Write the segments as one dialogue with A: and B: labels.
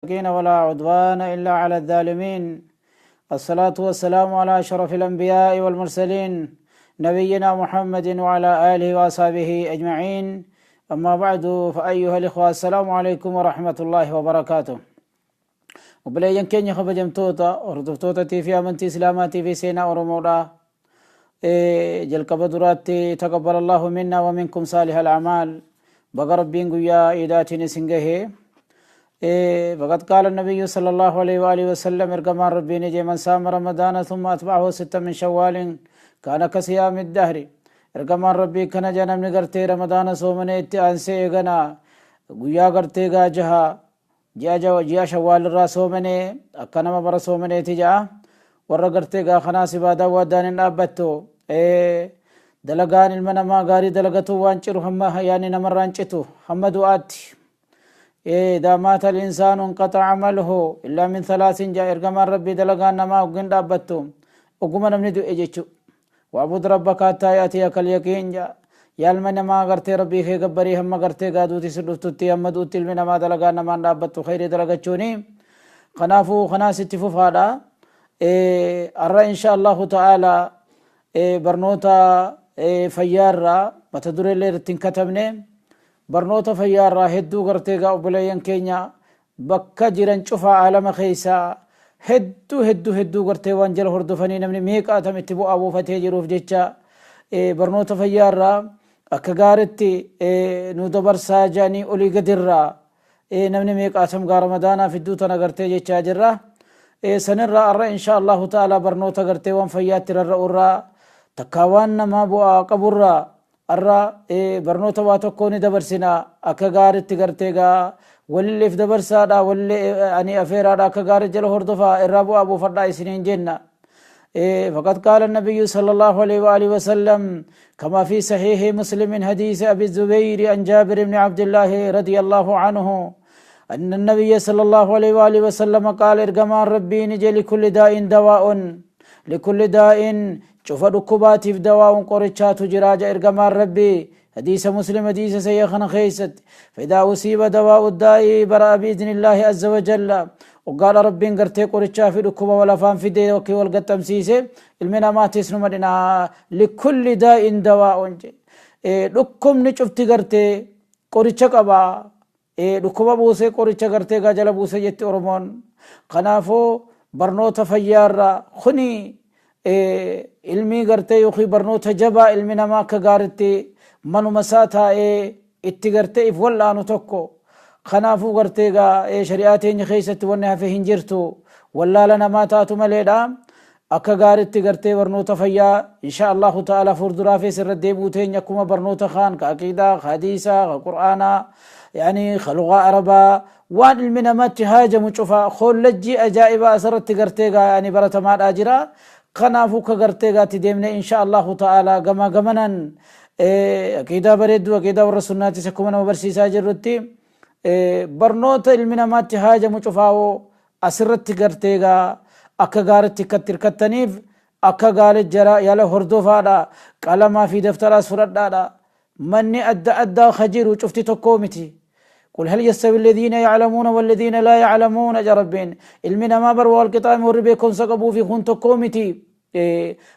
A: المتقين ولا عدوان إلا على الظالمين. الصلاة والسلام على أشرف الأنبياء والمرسلين نبينا محمد وعلى آله وأصحابه أجمعين. أما بعد، فأيها الإخوة، السلام عليكم ورحمة الله وبركاته. Obboleeyyan keenya kabajamtoota hordoftoota fi amantii islaamaatii fi seenaa Oromoodha. Jalqaba duraatti تقبل الله منا ومنكم صالح الأعمال. Baga Rabbiin guyyaa iidaatiin isin gahe. فقد قال النبي صلى الله عليه وآله وسلم، ergamaan Rabbiin jee: من صام رمضان ثم أتبعه ستا من شوال كان كصيام الدهر. Ergamaan Rabbii kana jaa: namni gartee Ramadaana soomane itti aansee eegana guyyaa gartee gaajaha ji'a Shawaal irraa soomane akka nama bara soomaneeti ja'a. Warra gartee gaa kanaas ibaadaa waddaan hin dhaabbattu. Dalagaan ilma namaa gaarii dalagatu waan ciru hamma yaani namarraa hin citu hamma du'aatti. إذا مات الإنسان انقطع عمله إلا من ثلاث jaa ergamaan Rabbii. Dalagaan namaa oggin dhaabbattu ogguma namni du'e jechu. واعبد ربك حتى يأتيك اليقين jaa. Yaa ilma namaa, gartee Rabbii kee gabbarii hamma gartee gaaduuti si dhuftutti. Hamma du'utti ilmi namaa dalagaan namaan dhaabbattu khayrii dalagachuuni. Kanaafuu kanaas itti fufaadha. Arra إن شاء الله تعالى barnoota fayyaarraa mata dureellee irratti hin katabne. Barnoota fayyaarraa hedduu gartee gaa obboleeyyan keenya bakka jiran cufaa aalama keessaa hedduu hedduu hedduu gartee waan jala hordofanii namni meeqaatam itti bu'aa buufatee jiruuf jecha barnoota fayyaarraa akka gaaritti nu dabarsaa jedhanii olii gadirraa namni meeqaatam gaa Ramadaanaaf hedduu tana gartee jechaa jirra. Sanirraa arra إن شاء الله تعالى barnoota gartee waan fayyaatti rarra'urraa takkaa waan namaa bu'aa qaburraa arra barnoota waa tokko ni dabarsina. Akka gaaritti gartee gaa walilleef dabarsaadha, walillee ani afeeraadha, akka gaarii jala hordofaa, irraa bu'aa buufadhaa isiniin jenna. فقد قال النبي صلى الله عليه وآله وسلم كما في صحيح مسلم من حديث أبي الزبير عن جابر بن عبد الله رضي الله عنه أن النبي صلى الله عليه وآله وسلم قال، ergamaan Rabbii ni jee: لكل داء دواء. لكل داء، cufa dhukkubaatiif دواء qorichaatu jira ja ergamaan Rabbii. حديث مسلم، حديث sahiiha keessatti. فإذا أصيب دواء الداء برأ بإذن الله عز وجل. وقال Rabbiin gartee qorichaa fi dhukkuba wal afaan fidee yookiin wal gaxxamsiise ilmi namaatis numa dhinaa. لكل داء دواء, dhukkubni cufti gartee qoricha qaba. Dhukkuba buusee qoricha gartee gaa jala buusee jetti Oromoon. Kanaafuu barnoota fayyaarraa kuni ilmii gartee yookiin barnoota jabaa ilmi namaa akka gaaritti manuma isaa taa'ee itti gartee if wal'aanu tokko. Kanaafuu gartee gaa shari'aa teenya keessatti wanni hafe hin jirtu, wallaala namaa taatu maleedha. Akka gaaritti gartee barnoota fayyaa إن شاء الله تعالى fuulduraafis irra deebi'uu teenya, akkuma barnoota kaan ka aqiidaa, ka hadiisaa, ka qur'aanaa, yani ka lugaa arabaa, waan ilmi namatti haajamu cufa kollejjii ajaa'ibaa asirratti gartee gaa yani baratamaadhaa jira. Kanaafuu ka gartee gaatti deemne إن شاء الله تعالى gama gamanan aqiidaa bareedduu, aqiidaa warra sunnaatis akkuma nama barsiisaa jirrutti barnoota ilmi namaatti haajamu cufaawoo asirratti gartee gaa akka gaaritti ikkatti hirkattaniif akka gaarii jara yala hordofaadha. Qalamaa fi daftaraas fudhadhaadha. Manni adda addaa ka jiru cufti tokkoo miti. قل هل يستوي الذين يعلمون والذين لا يعلمون ja Rabbiin. Ilmi namaa bar wal qixaame, warri beekumsa qabuu fi kun tokkoo miti.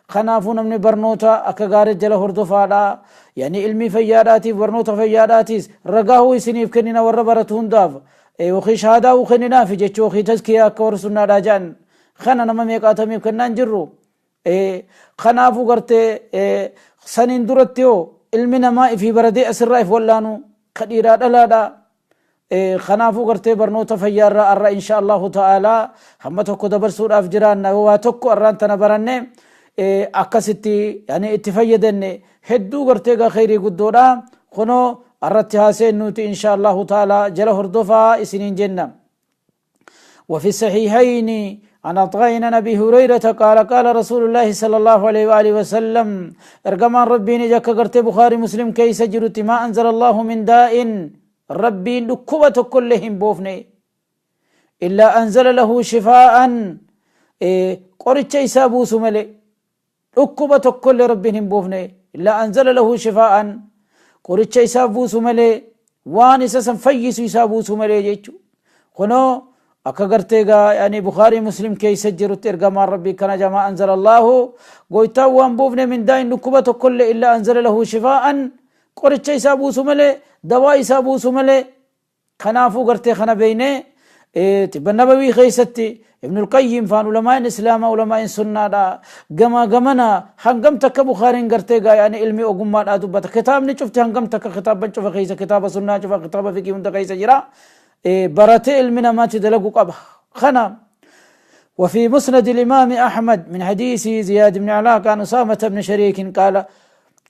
A: Kanaafuu namni barnoota akka gaarii jala hordofaadha. Yani ilmi fayyaadhaatiif barnoota fayyaadhaatiis ragaahuu isiniif kennina warra baratu hundaaf, yookiin shahaadaa uu kenninaaf jechuu, yookiin tazkiyaa akka warra sunnaadhaa jedhan kana nama meeqaatamiif kennaan jirru. Kanaafuu gartee saniin duratti yoo ilmi namaa ifii baradee asirraa if wallaanu ka dhiiraa dhalaadha. Kanaafuu gartee barnoota fayyaarraa arra إن شاء الله تعالى hamma tokko dabarsuudhaaf jiraanna. Waa tokko arraan tana baranne akkasitti yani itti fayyadanne hedduu gartee gaa khayrii guddoodha. Kunoo arratti haaseen nuti إن شاء الله تعالى jala hordofaa isiniin jenna. وفي الصحيحين عن عطاء عن ابي هريره قال: قال رسول الله صلى الله عليه واله وسلم، ergamaan Rabbii ni jee akka gartee Bukhari Muslim keessa jirutti: ما انزل الله من داء، Rabbiin dhukkuba tokkollee hin buufne، إلا أنزل له شفاء، qoricha isaa buusu malee. Dhukkuba tokkollee Rabbiin hin buufne إلا أنزل له شفاء، qoricha isaa buusu malee, waan isa san fayyisu isaa buusu malee jechu. Kunoo Akka gartee gaa yani Bukhaarii Muslim keessa jirutti ergamaan Rabbii kana jamaa anzala Allaahu goytaan waan buufne min daa'in dhukkuba tokkollee illaa anzala lahu shifaa'an qoricha isaa buusu malee dawaa isaa buusu malee. Kanaafuu gartee kana beeynee xibba nabawii keessatti Ibnul Qayyim faan ulamaa'in Islaamaa ulamaa'in sunnaadha gama gamana hangam takka Bukhaariin gartee gaa yaani ilmi ogummaadhaa dubbata. Kitaabni cufti hangam takka kitaabban cufa keessa, kitaaba sunnaa cufa, kitaaba fiqii hunda keessa jira. Baratee ilmi namaatti dalagu qaba kana. وفي مسند الإمام أحمد من حديث زياد بن علاق عن أسامة بن شريك قال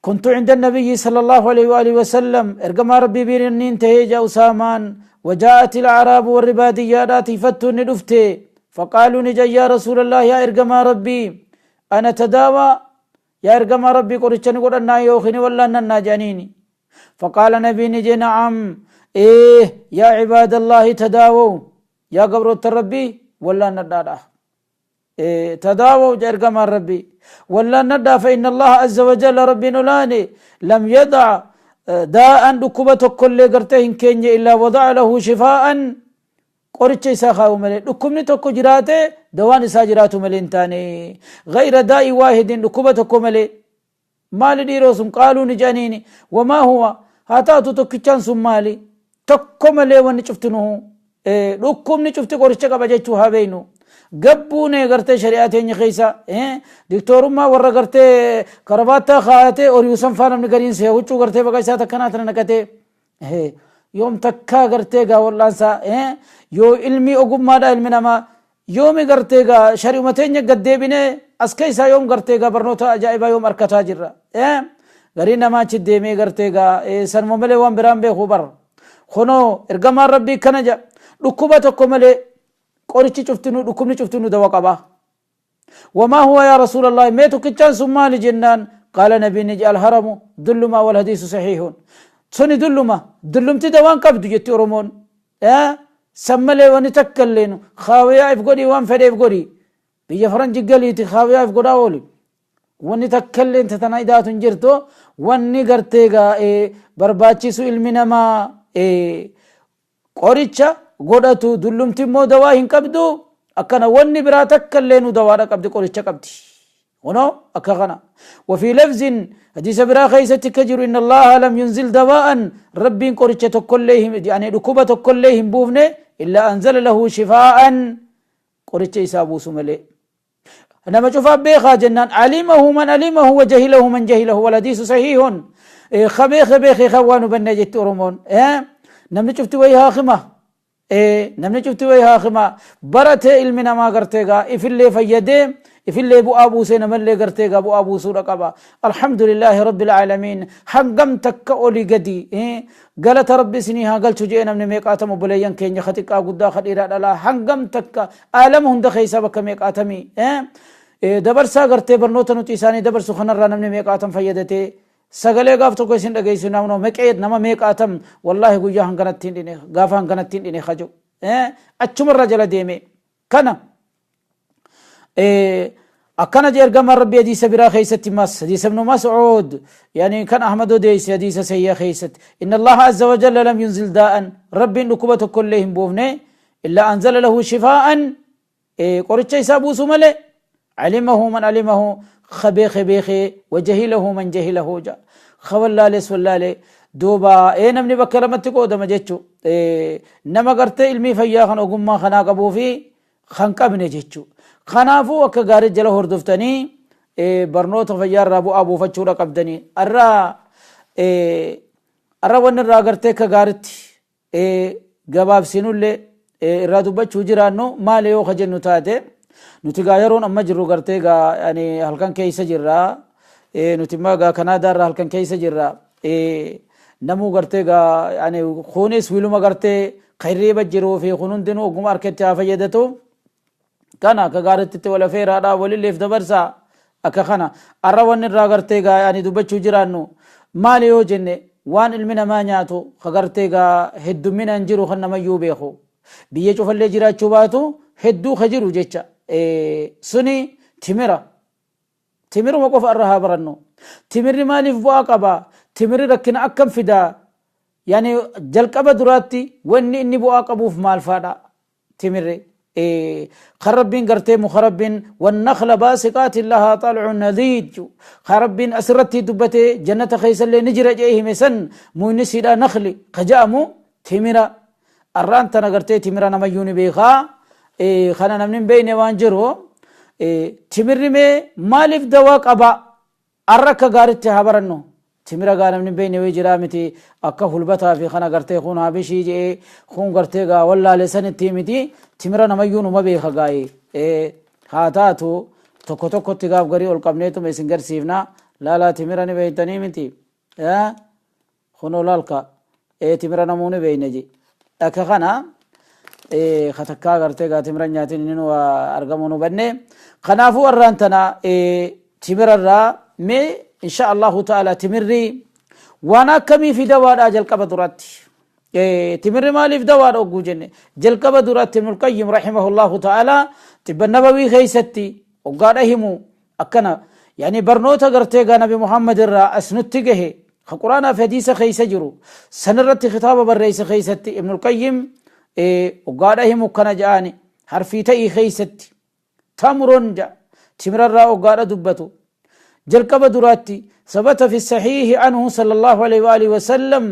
A: كنت عند النبي صلى الله عليه وآله وسلم، إرقما ربي بيرنين تهيجا أسامان، وجاءت الأعراب والرباديات فتوا ندفتي، فقالوا نجا يا رسول الله، يا إرقما ربي أنا تداوى، يا إرقما ربي قرشني قرنا يوخني ولا ننا جانيني. فقال نبي نجي نعم إيه يا عباد الله تداووا، يا قبر ربي ولا ندادا إيه تداووا جرقما ربي ولا ندى، فإن الله عز وجل ربي نولاني لم يضع داء دكبة كل قرتهن كين إلا وضع له شفاء قرتش إسا خاو ملي دكمني تكو جراته دوان إسا جراتو ملين تاني غير داء واحد دكبة كملي مالي ديروسم. قالوا نجانيني وما هو هاتاتو تكتشان سمالي تكو ملي ونشفتنه dhukkubni cufti qoricha qaba jechuu haa beeynu. Gabbuune gartee shari'aa teenya keessa diktoorummaa warra gartee karabaattaa kaayatee oriisan faa namni gariin see huccuu gartee baqa isaa takkanaa tana naqatee yoom takkaa gartee gaa wal'aansaa yoo ilmi ogummaadha ilmi namaa yoomi gartee gaa shari'uma teenya gaddeebinee as keessaa yoom gartee gaa barnoota ajaa'ibaa yoom arkataa jirra. Garii namaa achi deemee gartee gaa sanuma malee waan biraan beekuu bar. Kunoo ergamaan rabbii kana jedha, dhukkuba tokko malee qorichi cuftinuu dhukkubni cuftinuu dawa qaba. وما هو يا رسول الله، mee tokkichaan sun maali jennaan، قال نبي نجي الهرم dulluma، والحديث صحيح. Suni dulluma, dullumti dawaan qabdu jetti Oromoon. San malee wani takka illeen kaawiyaa if godhi, waan fedhe if godhi, biyya faranji galiiti kaawiyaa if godhaa ooli, wanni takka illeen tatana idaatu hin jirtu. Wanni gartee gaa barbaachisu ilmi namaa qoricha godhatu, dullumti immoo dawaa hin qabdu. Akkana wanni biraa takka illee nu dawaadha qabdi, qoricha qabdi. Kunoo akka kana وفي لفظ حديث برا خيستي كجر إن الله لم ينزل دواء ربين قريتش تكلهم يعني ركوبة تكلهم بوفنه إلا أنزل له شفاء قريتش إسابو سملي نما شوف بيخا جنان علمه من علمه وجهله من جهله، والحديث صحيح. خبيخ بيخ خوان بنجت أرمون إيه نمني شفت ويها خمه إيه namni cufti way haakima barate ilmi namaa gartee gaa ifillee fayyadee ifillee bu'aa buusee namallee gartee gaa bu'aa buusuudha qaba. Alhamdulillaahi rabbil aalamiin. Hangam takka oli gadi galata rabbi isinii haa galchu jee namni meeqaatam obboleeyyan keenya ka xiqqaa guddaa ka dhiiraa dhalaa hangam takka aalama hunda keessaa bakka meeqaatamii dabarsaa gartee barnoota nuti isaanii dabarsu kanarraa namni meeqaatam fayyadatee sagalee gaaf tokko isin dhageessu namno meqee nama meeqaatam wallaahi guyyaa hanganatti hin dhine gaafa hanganatti hin dhine kaju achumarra jala deeme kana. Akkana jee ergamaan rabbi hadiisa biraa keessatti mas hadiisa ibnu Mas'uud yani kan Ahmad odeeyse hadiisa sayya keessatti إن الله عز وجل لم ينزل داء rabbiin dhukkuba tokkollee hin buufne إلا أنزل له شفاء qoricha isaa buusu malee علمه من علمه خبيخ بيخ وجهله من جهله جا خwallaales wallaale. Duuba namni bakka lamatti qoodama jechu, nama gartee ilmii fayyaa kan ogummaa kanaa qabuu fi kan qabne jechu. Kanaafuu akka gaarii jala hordoftanii barnoota fayyaa irraa bu'aa buufachuudha qabdanii. Arra wanni irraa gartee akka gaaritti gabaabsinullee irraa dubbachuu jiraannu maali yoo ka jennu taate, nuti gaa yeroon amma jirru gartee gaa yani halkan keessa jirra. Nuti immoo gaa Kanaadaa irraa halkan keessa jirra. Namuu gartee gaa yani kunis wiluma gartee hirriiba jiruu fi kun hundinuu oguma harkatti haa fayyadatu. Kana akka gaaritti itti wal afeeraadha, walilleef dabarsaa. Akka kana arra wanni irraa gartee gaa yani dubbachuu jiraannu maali yoo jenne, waan ilmi namaa nyaatu ka gartee gaa heddumminaan jiru kan namayyuu beeku biyya cufallee jiraachuu baatu hedduu ka jiru jecha suni timira. Timiruma qofa irra haa barannu. Timirri maaliif bu'aa qaba? Timirri rakkina akkam fidaa? Yani jalqaba duraatti wanni inni bu'aa qabuuf maal faadha? Timirri kan Rabbiin gartee muka Rabbiin wannakla baasiqaatin lahaa xal'u nadiid kan Rabbiin asirratti dubbatee jannata keessallee ni jira jedhee hime san muyni siidhaa nakli ka ja'amu timira. Arraan tana gartee timira namayyuu ni beekaa. Kana namni hin beekne waan jiru. Timirri mee maaliif dawaa qaba? Arra akka gaaritti haa barannu. Timira gaa namni hin beekne wayii jiraa miti. Akka hulbataa fi kana gartee kun habishii jedhee kun gartee gaa wallaale sanitti miti. Timira namayyuu numa beeka gaa'ee. Haa taatu tokko tokkotti gaaf garii ol qabneetuma isin garsiifna. Laalaa timira ni beektanii miti. Kunoo laalka ee timira namuu ni beeyna je. Akka kana ka takkaa gartee gaa timira nyaatin inni nu argamuu nu banne. Kanaafuu warraan tana timira irraa mee insha Allahu ta'ala timirri waan akkamii fi dawaadhaa jalqaba duratti. Timirri maaliif dawaadha ogguu jenne jalqaba duratti Ibnul Qayyim rahimahullahu ta'ala xibba nabawii keessatti oggaadha himu Akkana yani barnoota gartee gaa nabi Muhammad irraa as nutti gahe ka quraanaa fi hadiisa keessa jiru sanirratti kitaaba barreesse keessatti Ibnul Qayyim oggaadha himu kana ja'ani harfii ta'ii keessatti tamrun ja'a timirarraa oggaadha dubbatu jalqaba duraatti sabata fi sahiihi anhu sallallahu alaihi wa alihi wasallam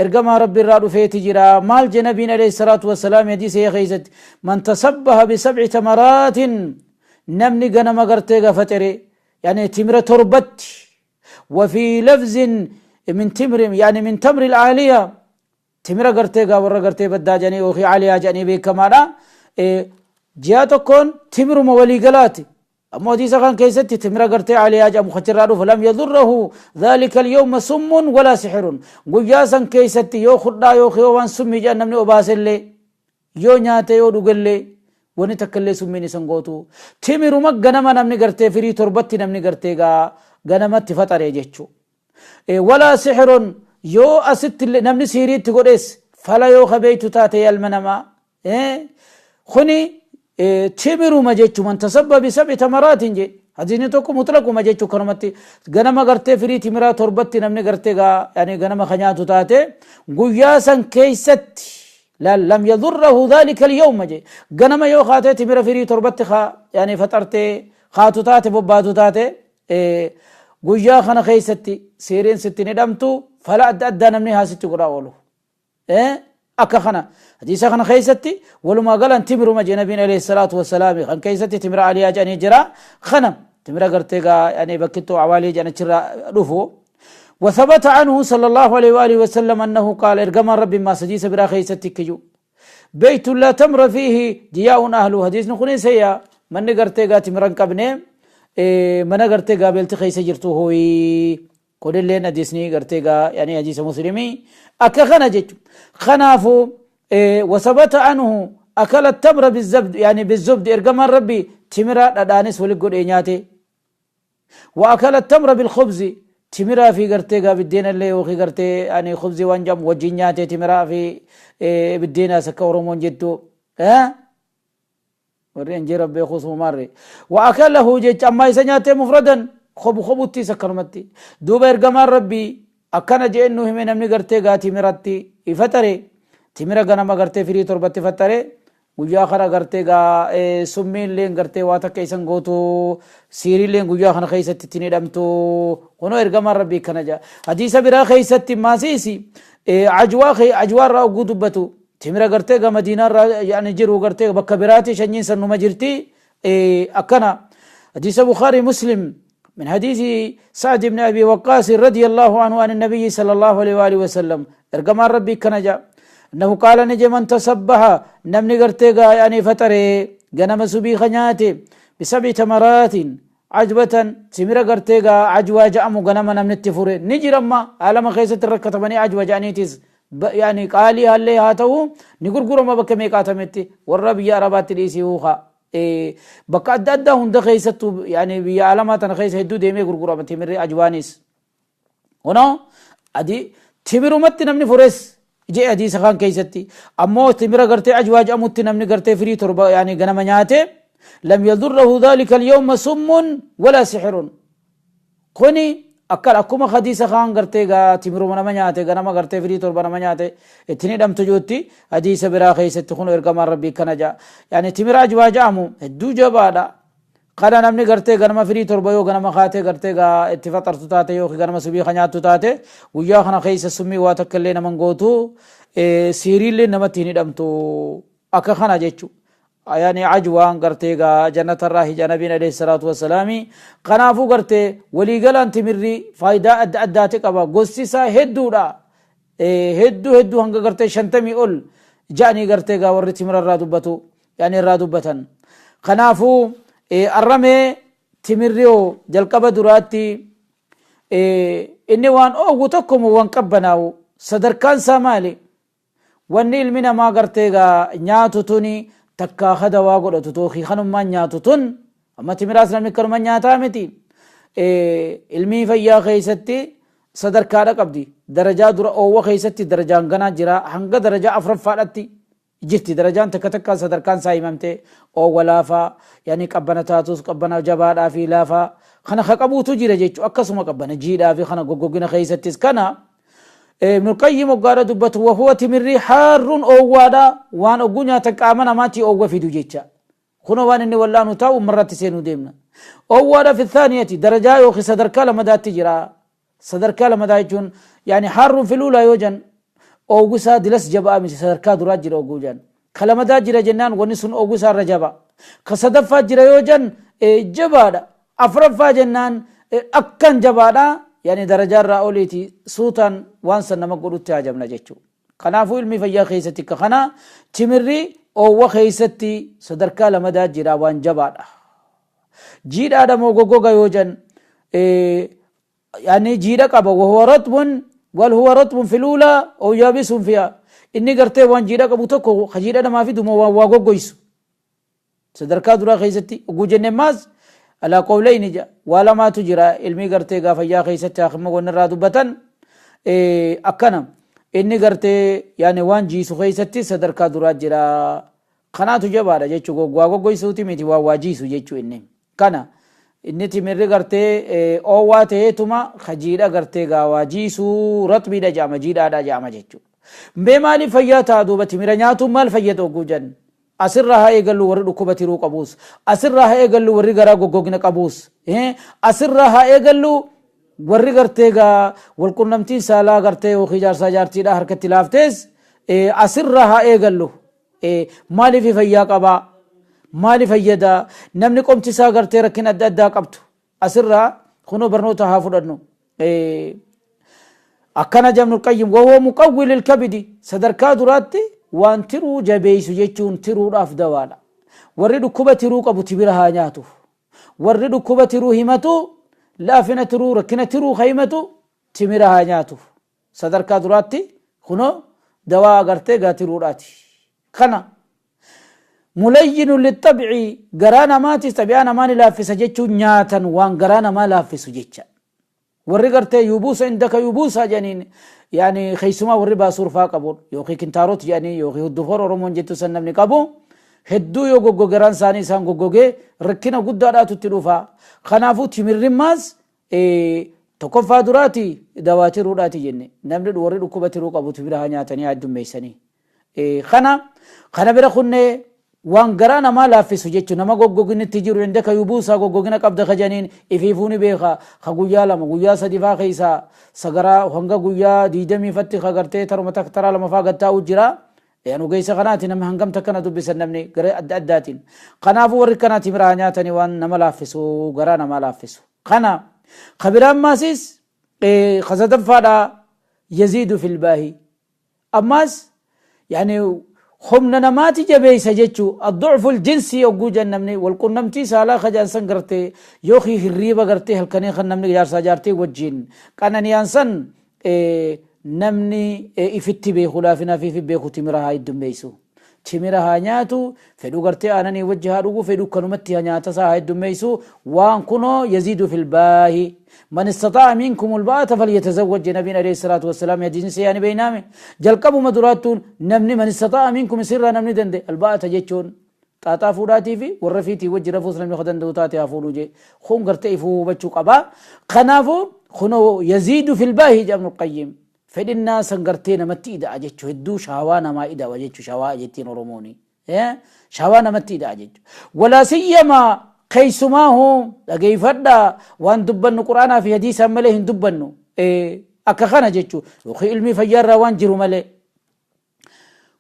A: ergamaa rabbi irraa dhufeeti jira maal je nabiin alayhi salaatu wasalaam hadiisa keessatti man tasabbaha bi sab'i tamaraatin Namni ganama gartee gafaxere yani timira torbatti وفي لفظ من تمر يعني من تمر العالية timira gartee gaa warra gartee baddaa jedhanii yookiin caaliyaa jedhanii beekamaadha. Ji'a tokkoon timiruma walii galaati. Ammoo hadiisa kan keessatti timira gartee caaliyaa jedhamu kachirraa dhufu lam yadurrahu dhalika alyawma summun walaa sixirun. Guyyaa san keessatti yoo khudhaa yookiin yoo waan summii jedhan namni obaasellee Yoo nyaate yoo dhugellee wani takkallee summiin isan gootu. Timiruma ganama namni gartee firii torbatti namni gartee gaa ganamatti faxare jechu. Walaa sixirun yoo asitti namni siiriitti godhes fala yoo kabeeytu taate yalma namaa. Kuni timiruma jechu man tasabba bi sab'i tamaraatiin je. Hadiisni tokko mutlaquma jechu kanumatti ganama gartee firii timiraa torbatti namni gartee gaa yani ganama ka nyaatu taate guyyaa san keessatti Laal lam yadurrahu dhalika alyawma je ganama yoo kaatee timira firii torbatti ka yani faxartee kaatu taate bobbaatu taate guyyaa kana keessatti siiriin sitti ni dhamtu fala adda addaa namni haa sitti godhaa oolu akka kana hadiisa kana keessatti walumaa galan timiruma je nabiin alayhi salaatu wassalaami kan keessatti timira aliyaa jedhanii jira kana timira gartee gaa yani bakkittoo awaalii jedhan achirraa dhufu وثبت عنه صلى الله عليه وآله وسلم أنه قال إرجما ربي ما سديس برا خيستي كيو بيت لا تمر فيه جياء أهله حديث نخوني سيا من قرتي قاتي مرن قبني إيه من قرتي قابلت خيس جرتو هوي كل اللي حديثني قرتي قا يعني حديث مسلمي أكا خنا جيت خنافو إيه وثبت عنه أكل التمر بالزبد يعني بالزبد إرجما ربي تمرا دانس ولقود إنياتي Wa akala tamra bil khubzi timiraa fi gartee gaa biddeena illee yookiin gartee ani khubzi waan jedhamu wajjin nyaatee timiraa fi biddeenaas akka Oromoon jettu warri injeera beekuu sumaarre wa akalahu jecha ammaa isa nyaatee mufradan khobu khobuttiis akkanumatti duuba ergamaan rabbii akkana jeen nu hime namni gartee gaa timiratti ifatare timira ganama gartee firii torbatti fattare Guyyaa kana gartee gaa summiilleen gartee waa takka isan gootu siiriilleen guyyaa kana keessatti ittiin hidhamtu kunoo ergamaan rabbii kana jaa hadiisa biraa keessatti maasiisi ajwaa ajwaa irraa ogguu dubbatu timira gartee gaa madiinaa irraa yani jiru gartee bakka biraati shanyiin san numa jirti akkana hadiisa bukaarii muslim من حديث سعد بن أبي وقاص رضي الله عنه عن النبي صلى الله عليه وآله وسلم إرجما ربي كنجا أنه قال نجي من تصبح نمني قرتي يعني فتري غنم سبي خنياتي بسبع تمرات عجبة تمرة قرتي عجوة جأمو غنم نمني تفوري نجي رما عالم خيسة الركة بني عجوة جانيتيز يعني قالي هالي هاتو نقول قرما بكمي قاتمتي والربي يا ربات الإيسي وخا Bakka adda addaa hunda keessattuu yani biyya alamaa tana keessa hedduu deemee gurgurama timirri ajwaanis. Kunoo adi timirumatti namni fures jee hadiisa kaan keessatti ammoo timira gartee ajwaa jedhamutti namni gartee firii torba yani ganama nyaate lam yadurrahu dhalika alyawma summun wala sixirun. Kuni Akkan akkuma hadiisa kaan gartee gaa timiruma nama nyaate ganama gartee firii 7 nama nyaate ittiin hidhamtu juutti, hadiisa biraa keessatti kun ergamaan Rabbii kana ja'a. Yani timira ajwaa ja'amu hedduu jabaadha. Kana namni gartee ganama firii 7 yoo ganama kaatee gartee gaa itti faxartu taate yookiin ganama subii ka nyaattu taate, guyyaa kana keessa summii waa takka illee naman gootu, siiriillee namatti hin hidhamtu akka kana jechuudha. Yani ajwaan gartee gaa jannatarraa hija Nabiin alayhi salaatu wassalaami. Kanaafuu gartee waliigalaan timirri faayidaa adda addaati qaba. Gosti isaa hedduudha. Hedduu hedduu hanga gartee 50 ol ja'anii gartee gaa warri timira irraa dubbatu, yani irraa dubbatan. Kanaafuu arramee timirri hoo jalqaba duraatti inni waan oowwu tokko moo waan qabbanaa'u, sadarkaan isaa maali? Wanni ilmi namaa gartee gaa nyaatu tuni takkaa ka dawaa godhatu tookii kanummaan nyaatu tun, amma timiraas namni akkanuma nyaataa miti. Ilmii fayyaa keessatti sadarkaadha qabdi. Darajaa dura oowwa keessatti darajaan ganaa jira, hanga darajaa afuraffaadhatti jirti. Darajaan takka takkaan sadarkaan isaa himamte, oowwa laafaa, yani qabbana taatus qabbana jabaadhaa fi laafaa kana ka qabuutu jira jechuudha. Akkasuma qabbana jiidhaa fi kana goggogina keessattis kana Ibnul Qayyim hoggaadha dubbatu, wahuwa timirri haarruun oowwaadha, waan ogguu nyaatan qaama namaatti oowwa fidu jecha. Kunoo waan inni wal'aanu taa'u ummarratti seenuu deemna. Oowwaadha fi thaaniyati darajaa yookiin sadarkaa lamadaatti jira. Sadarkaa lamadaa jechuun yaani haarruun filuulaa yoo jan oowwisaa dilas jabaa miti, sadarkaa duraa jira ogguu jan. Ka lamadaa jira jennaan wanni sun oowwisaa irra jaba. Ka sadaffaa jira yoo jan jabaadha. Afraffaa jennaan akkan jabaadha, yani darajaa irraa oliiti, suutaan waan san nama godhutti haajamna jechuudha. Kanaafuu ilmi fayyaa keessatti akka kana timirri oowwa keessatti sadarkaa lamadaa jira, waan jabaadha. Jiidhaadha moo goggoga yoo jan, yani jiidha qaba, wahuwa ratbun wal huwa ratbun filuula oo yaabisuun fi'a. Inni gartee waan jiidha qabu tokko ka jiidha namaa fidu moo waan waa goggoysu. Sadarkaa duraa keessatti oguu jenne maas alaa qawlayni ja waa lamaatu jira. Ilmii gartee gaa fayyaa keessatti haakima wanni irraa dubbatan akkana, inni gartee yaani waan jiisu keessatti sadarkaa duraa jira, kanaatu jabaadha jechuu, waa goggoysuuti miti, waan waa jiisu jechuu. Inni kana inni timirri gartee oowwaa ta'eetuma ka jiidha gartee gaa waa jiisuu ratbiidha jedhama, jiidhaadha jedhama jechuu. Mee maaliif fayyaa ta'a duuba, timira nyaatuun maal fayyada oguu jennu? Asirraa haa eegallu warri dhukkuba tiruu qabuus. Asirraa haa eegallu warri garaa goggogna qabuus. Asirraa haa eegallu warri gartee gaa walqunnamtiin saalaa gartee yookiin jaarsaa jaartiidhaa harkatti laaftees asirraa haa eegallu. Maaliif fayyaa qabaa? Maali fayyada? Namni qomti isaa gartee rakkina adda addaa qabdu. Asirraa kunoo barnoota haa fudhannu. Akkana Ibnul Qayyim, wahuwa muqawwi lilkabidi, sadarkaa duraatti waan tiruu jabeessu jechuun tiruudhaaf dawaadha. Warri dhukkuba tiruu qabu timira haa nyaatu. Warri dhukkuba tiruu himatu, laafina tiruu, rakkina tiruu ka himatu timira haa nyaatu. Sadarkaa duraatti kunoo dawaa agartee gaa tiruudhaati. Kana mulayyinu lixabci garaa namaatis xabi'aa namaa ni laaffisa jechuun nyaatan waan garaa namaa laaffisu jecha. Warri gartee yubuusa indaka yubuusa jedhaniin, yaani keessumaa warri baasuur faa qabu yookiin kintaarot jedhanii yookiin huddufoor Oromoon jettu san namni qabu hedduu yoo goggogeraan isaanii isaan goggogee rakkina guddaadhaatu itti dhufa. Kanaafuu timirrimmaas tokkoffaa duraati dawaa tiruudhaati jenne, namni warri dhukkuba tiruu qabu timira haa nyaatanii haa heddummeessanii. Kana bira kunnee waan garaa namaa laaffisu jechuun nama goggoginitti jiru, indaka yubuusaa goggogina qabda ka jedhaniin ifiifuu ni beeka, ka guyyaa 2 guyyaa 3 faa keessaa sagaraa hanga guyyaa 20 fatti ka gartee taruma takka taraa 2 faa gattaa'u jira. Yan ogeessa kanaati namni hangam takka na dubbisan namni gara adda addaatiin. Kanaafuu warri kanaa timira haa nyaatanii, waan nama laaffisu, garaa namaa laaffisu. Kana ka biraan maasis ka sadaffaadha, yaziidu fil baahi. Ammaas yaani humna namaati jabeessa jechuu, addu'ful jinsii yogguu jan namni walqunnamtii saalaa ka jaan san gartee yookiin hirriiba gartee halkanii kan namni jaarsaa jaartii wajjin qananiyaan san namni ifitti beeku, laafina fi beeku timira haa heddummeessu. Timira haa nyaatu, fedhu gartee aananii wajji haa dhugu, fedhu kanumatti haa nyaata isaa haa heddummeessu. Waan kunoo yaziidu fil baahi. Man istaxaa'a minkumul ba'ata falyatazawwaj jedhe Nabiin alayhi salaatu wassalaam, hadiisni seeyyaa ni beeynaame. Jalqabuma duraattuun namni man istaxaa'a minkum isirraa namni danda'e, alba'ata jechuun xaaxaa fuudhaatii fi warra fiitii wajji rafuus namni ka danda'u taate haa fuudhuu jee. Kun gartee ifuu hubachuu qaba. Kanaafuu Kunoo yaziidu fil baahi jedha Ibnul Qayyim. Fedhinnaa san gartee namatti ida'a jechuu, hedduu shahawaa namaa ida'a jechuu, shahawaa jettiin Oromooni. Shahawaa namatti ida'a jechuu. Walaa siyyamaa keessumaahu dhageeffadha, waan dubbannu Qur'aanaa fi hadiisaan malee hin dubbannu. Akka kana jechuu yookiin ilmii fayyaarraa waan jiru malee.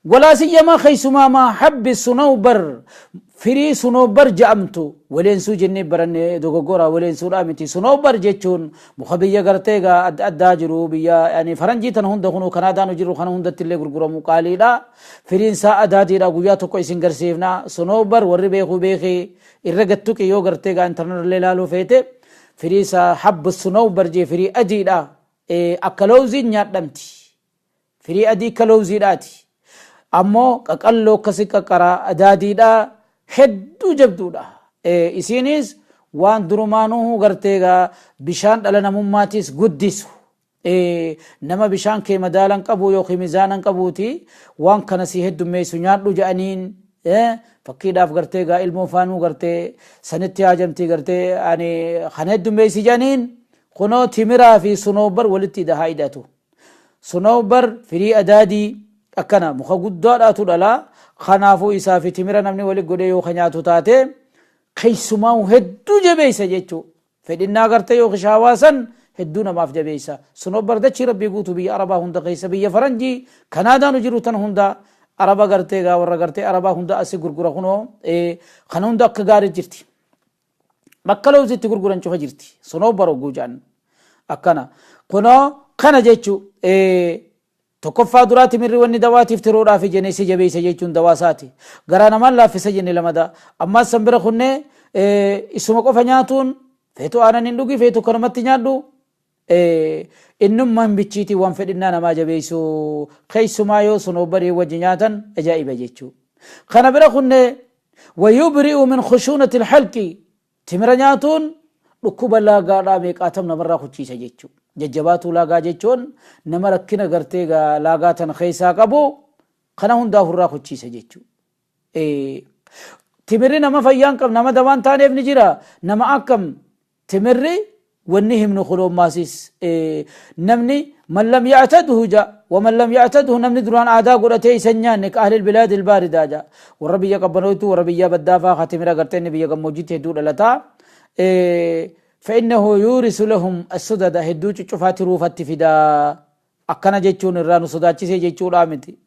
A: Walaa siyyamaa keessumaa maa habbi sunawbar, firii sunoobar ja'amtu, waleensuu jennee baranne, dogoggora, waleensuudhaa miti. Sunoobar jechuun muka biyya gartee egaa adda addaa jiru, biyya yani faranjii tana hunda, kunuu Kanaadaan jiru kana hundatti illee gurguramu, qaaliidha. Firiin isaa adaadiidha, guyyaa tokko isin garsiifna. Sunoobar warri beekuu beekee irra gattuqi, yoo gartee egaa intarneet illee ilaaluu feete, firii isaa habba sunoobar jee, firii adiidha, akka lawziin nyaadhamti. Firii adii akka lawziidhaati. Ammoo qaqalloo akkasi qaqqara adaadiidha, hedduu jabduudha. Isiinis waan durumaanuu gartee egaa bishaan dhala namummaatiis guddisu. Nama bishaan kee madaalan qabu yookiin mizaanan qabuuti waan kana si heddummeessu nyaadhu jedhaniin. Fakkiidhaaf gartee egaa ilmoo faanuu gartee sanitti haajamtii gartee ani kana heddummeessi jedhaniin, kunoo timiraa fi sunoobar walitti haa hidhatu. Sunowbar firii adaadii akkana muka guddaadhaatu dhala. Kanaafuu isaa fi timira namni wali godhee yoo ka nyaatu taate, keessumaa hedduu jabeessa jechuu. Fedhinnaa gartee yoo shaawaa san hedduu namaaf jabeessa. Sunowbar dachii rabbii guutuu biyya Arabaa hunda keessa, biyya faranjii Kanaadaanu jiru tan hunda, Araba gartee gaa warra gartee Arabaa hunda asi gurgura, kunoo kana hunda akka gaarii jirti. Bakka lawzitti gurguran cufa jirti. Sunowbar hogguu jedhan akkana. Kunoo kana jechu tokkoffaa duraa timirri wanni dawaatiif tiruudhaaf jenne isa jabeessa jechuun dawaa isaati. Garaa namaan laaffisa jenne lamada. Ammaas san bira kunnee isuma qofa nyaatuun, feetu aanan hin dhugi, feetu kanumatti nyaadhu. Innummaan bichiitii waan fedhinnaa namaa jabeessu, keessumaa yoo sunoobarii wajji nyaatan ajaa'iba jechuu. Kana bira kunnee wayubri'u min khushuunati alhalqi, timira nyaatuun dhukkuba laagaadhaa meeqaatam namarraa kuchiisa jechuu. Jajjabaatuu laagaa jechuun nama rakkina gartee laagaa tana keessaa qabu kana hundaa ofirraa kuchiisa jechuu. Timirri nama fayyaan qabne, nama dawaan taaneef ni jira. Nama akkam timirri wanni himnu kunoomaasis namni man lam ya'tadhu ja wa man lam ya'tadhu, namni duraan aadaa godhatee isa hin nyaanne, ka ahlil bilaadi albaaridaa ja, warra biyya qabbanootu, warra biyya baddaa faa ka timira gartee inni biyya gammoojjiitti hedduu dhalataa, fa innahu yuurisu lahum as-sudada, hedduu cuccufaa tiruufatti fidaa. Akkana jechuun irraa nu sodaachisee jechuudhaa miti.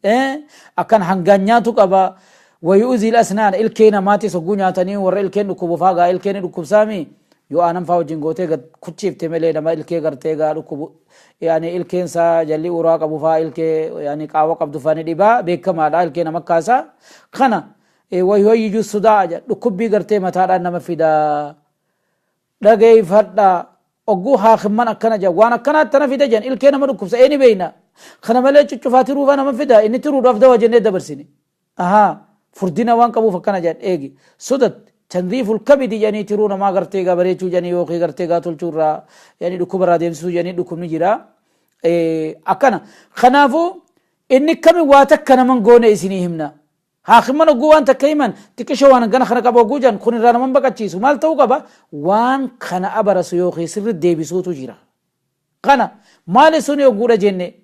A: Akkan hangaan nyaatu qaba. Wayu'uzil asnaan, ilkee namaatis hogguu nyaatanii warra ilkeen dhukkubu faa gaa ilkeen ni dhukkubsaami. Yoo aanan faa wajjin gootee gad kuchiifte malee, nama ilkee gartee gaa dhukkubu yaani ilkeen isaa jalli uraa qabu faa, ilkee yaani qaawa qabdu faa ni dhibaa, beekamaadha, ilkee nama kaasa. Kana wayuhayyiju sudaa, dhukkubbii gartee mataadhaan nama fidaa. Dhageeyfadhaa, ogguu haakimman akkana jedhan, waan akkanaa tana fida jedhan, ilkee nama dhukkubsa ee ni beeyna. Kana malee cuccufaa tiruufaa nama fida, inni tiruudhaaf dawa jennee dabarsine. Ahaa, furdina waan qabuuf akkana jedhan eegi. Sodat tanziiful kabidi jedhanii, tiruu namaa gartee gaa bareechuu jedhanii yookiin gartee gaa tolchuu irraa yani dhukkuba irraa deemsisuu jedhanii dhukkubni jira. Akkana. Kanaafuu inni kami waa takka naman goone isinii himna. Haakimman hogguu waan takka himan, xiqqishoo waan hangana kana qaba hogguu jedhan, kun irraa naman baqachiisu. Maal ta'uu qaba? Waan kana abarasu yookiin sirri deebisuutu jira. Kana maali suni hogguudha jenne,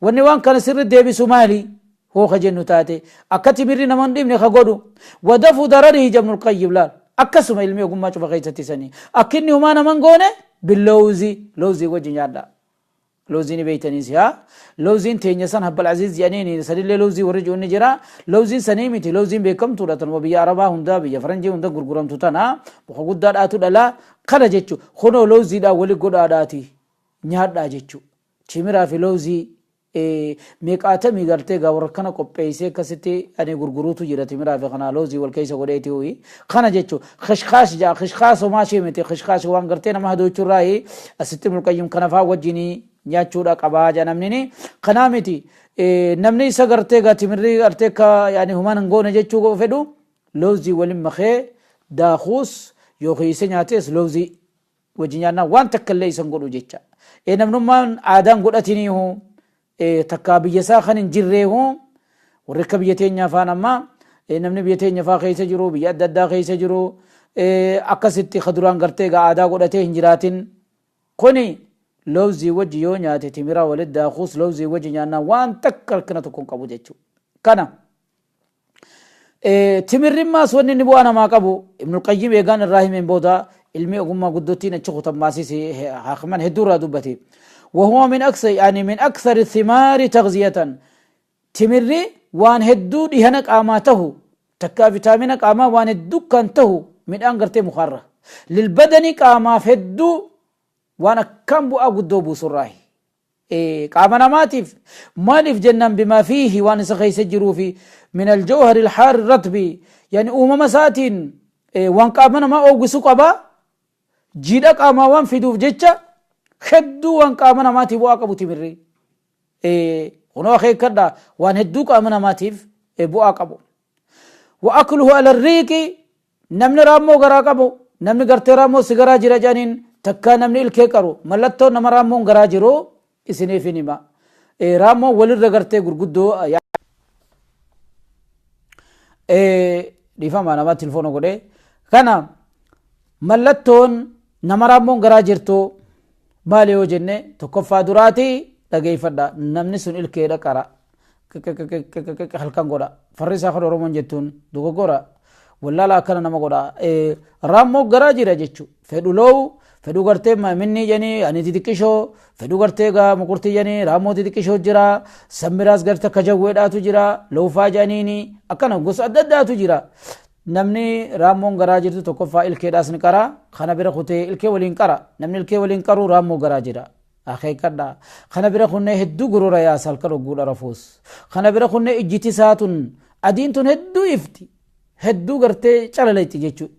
A: wanni waan kana sirri deebisu maali? Hoo ka jennu taate, akka timirri nama hin dhibne ka godhu. Wadafu dararihi jabnul qayyim laal. Akkasuma ilmi ogummaa cufa keessatti sanii. Akka inni humaa naman goone billowzi, lowzii wajji nyaadha. Lowzii ni beeytanii si'a. Lowziin teenya san habbal aziz jedhaniini sanillee lowzii warri jiru ni jira. Lowziin sanii miti, lowziin beekamtuudha, tanuma biyya Arabaa hunda, biyya faranjii hunda gurguramtu tana, muka guddaadhaatu dhala kana jechu. Kunoo lowziidhaan wali godhaadhaati nyaadhaa jechu. Timiraa fi lowzii meeqaatamii gartee gaa warra kana qopheessee akkasitti ani gurguruutu jira, timiraa fi kana lowzii wal keessa godheeti huyi kana jechu. Khishkaash ja'a, khishkaash homaa ishee miti, khishkaash waan gartee nama hadoochurraayi. Asitti Ibnul Qayyim kana faa wajjin nyaachuudha qabaa jedha namni. Kanaa miti, namni isa gartee gaa timirri gartee akka yaani humaan hin goone jechuu fedhu, lowzii waliin makee daakuus yookiin isa nyaatees lowzii wajji nyaannaa waan takka illee isan godhu jecha. Namnummaan aadaan godhatiniihu takkaa biyya isaa kan hin jirreehu, warri akka biyya teenyaa faan, amma namni biyya teenya faa keessa jiru, biyya adda addaa keessa jiru, akkasitti ka duraan gartee egaa aadaa godhatee hin jiraatin, kuni Lowzii wajji yoo nyaate timira walitti daakuus lowzii wajji nyaannaan waan takka rakkina tokko hin qabu jechuudha. Kana timirrimmaas wanni inni bu'aa namaa qabu Ibnul Qayyim eegaan irraa himeen booda ilmi ogummaa guddottiin achi kutan maasiis haakiman hedduu irraa dubbate. وهو من أكثر يعني من أكثر الثمار تغذية Timirri waan hedduu dhihana qaamaa tahu, takkaa vitaamina qaamaa waan hedduu kan tahu midhaan gartee mukaarra. Lilbadani qaamaaf hedduu waan akkaan bu'aa guddoo buusurraahi. Qaama namaatiif maaliif jennaan bimaa fiihi waan isa keessa jiruufi min aljawhari alhaari ratbi yani uumama isaatiin waan qaama namaa oowwisu qaba jiidha qaamaa waan fiduuf jecha hedduu waan qaama namaatii bu'aa qabu timirri. Kunoo akeekkadha waan hedduu qaama namaatiif bu'aa qabu. Wa akluhu ala riiqi namni raammoo garaa qabu namni gartee raammoo si garaa jira jedhaniin takkaa namni ilkee qaru mallattoo nama raammoon garaa jiru isiniif hin hima. Raammoon walirra gartee gurguddoo dhiifama nama tilfoona godhee kana Mallattoon nama raammoon garaa jirtu maali yoo jenne tokkoffaa duraati dhageeffadha namni sun ilkeedha qara qiqiqiqiqiqiq halkan godha farri isaa kan oromoon jettuun dogoggora wallaala akkana nama godha raammoo garaa jira jechu fedhu loowu fedhu gartee minnii jedhanii ani xixiqqishoo fedhu gartee gaa muqurtii jedhanii raammoo xixiqqishoo jira sammiraas garte akka jawweedhaatu jira loofaa jedhaniini akkana gosa adda addaatu jira Namni raammoon garaa jirtu tokkoffaa ilkeedhaas ni qara, kana bira kutee ilkee waliin qara. Namni ilkee waliin qaru raammoo garaa jira. Akeekkadha. Kana bira kunnee hedduu gorora yaasa halkan hogguudha rafuus. Kana bira kunnee ijjiti isaa tun adiin tun hedduu ifti. Hedduu gartee calaleetti jechuudha.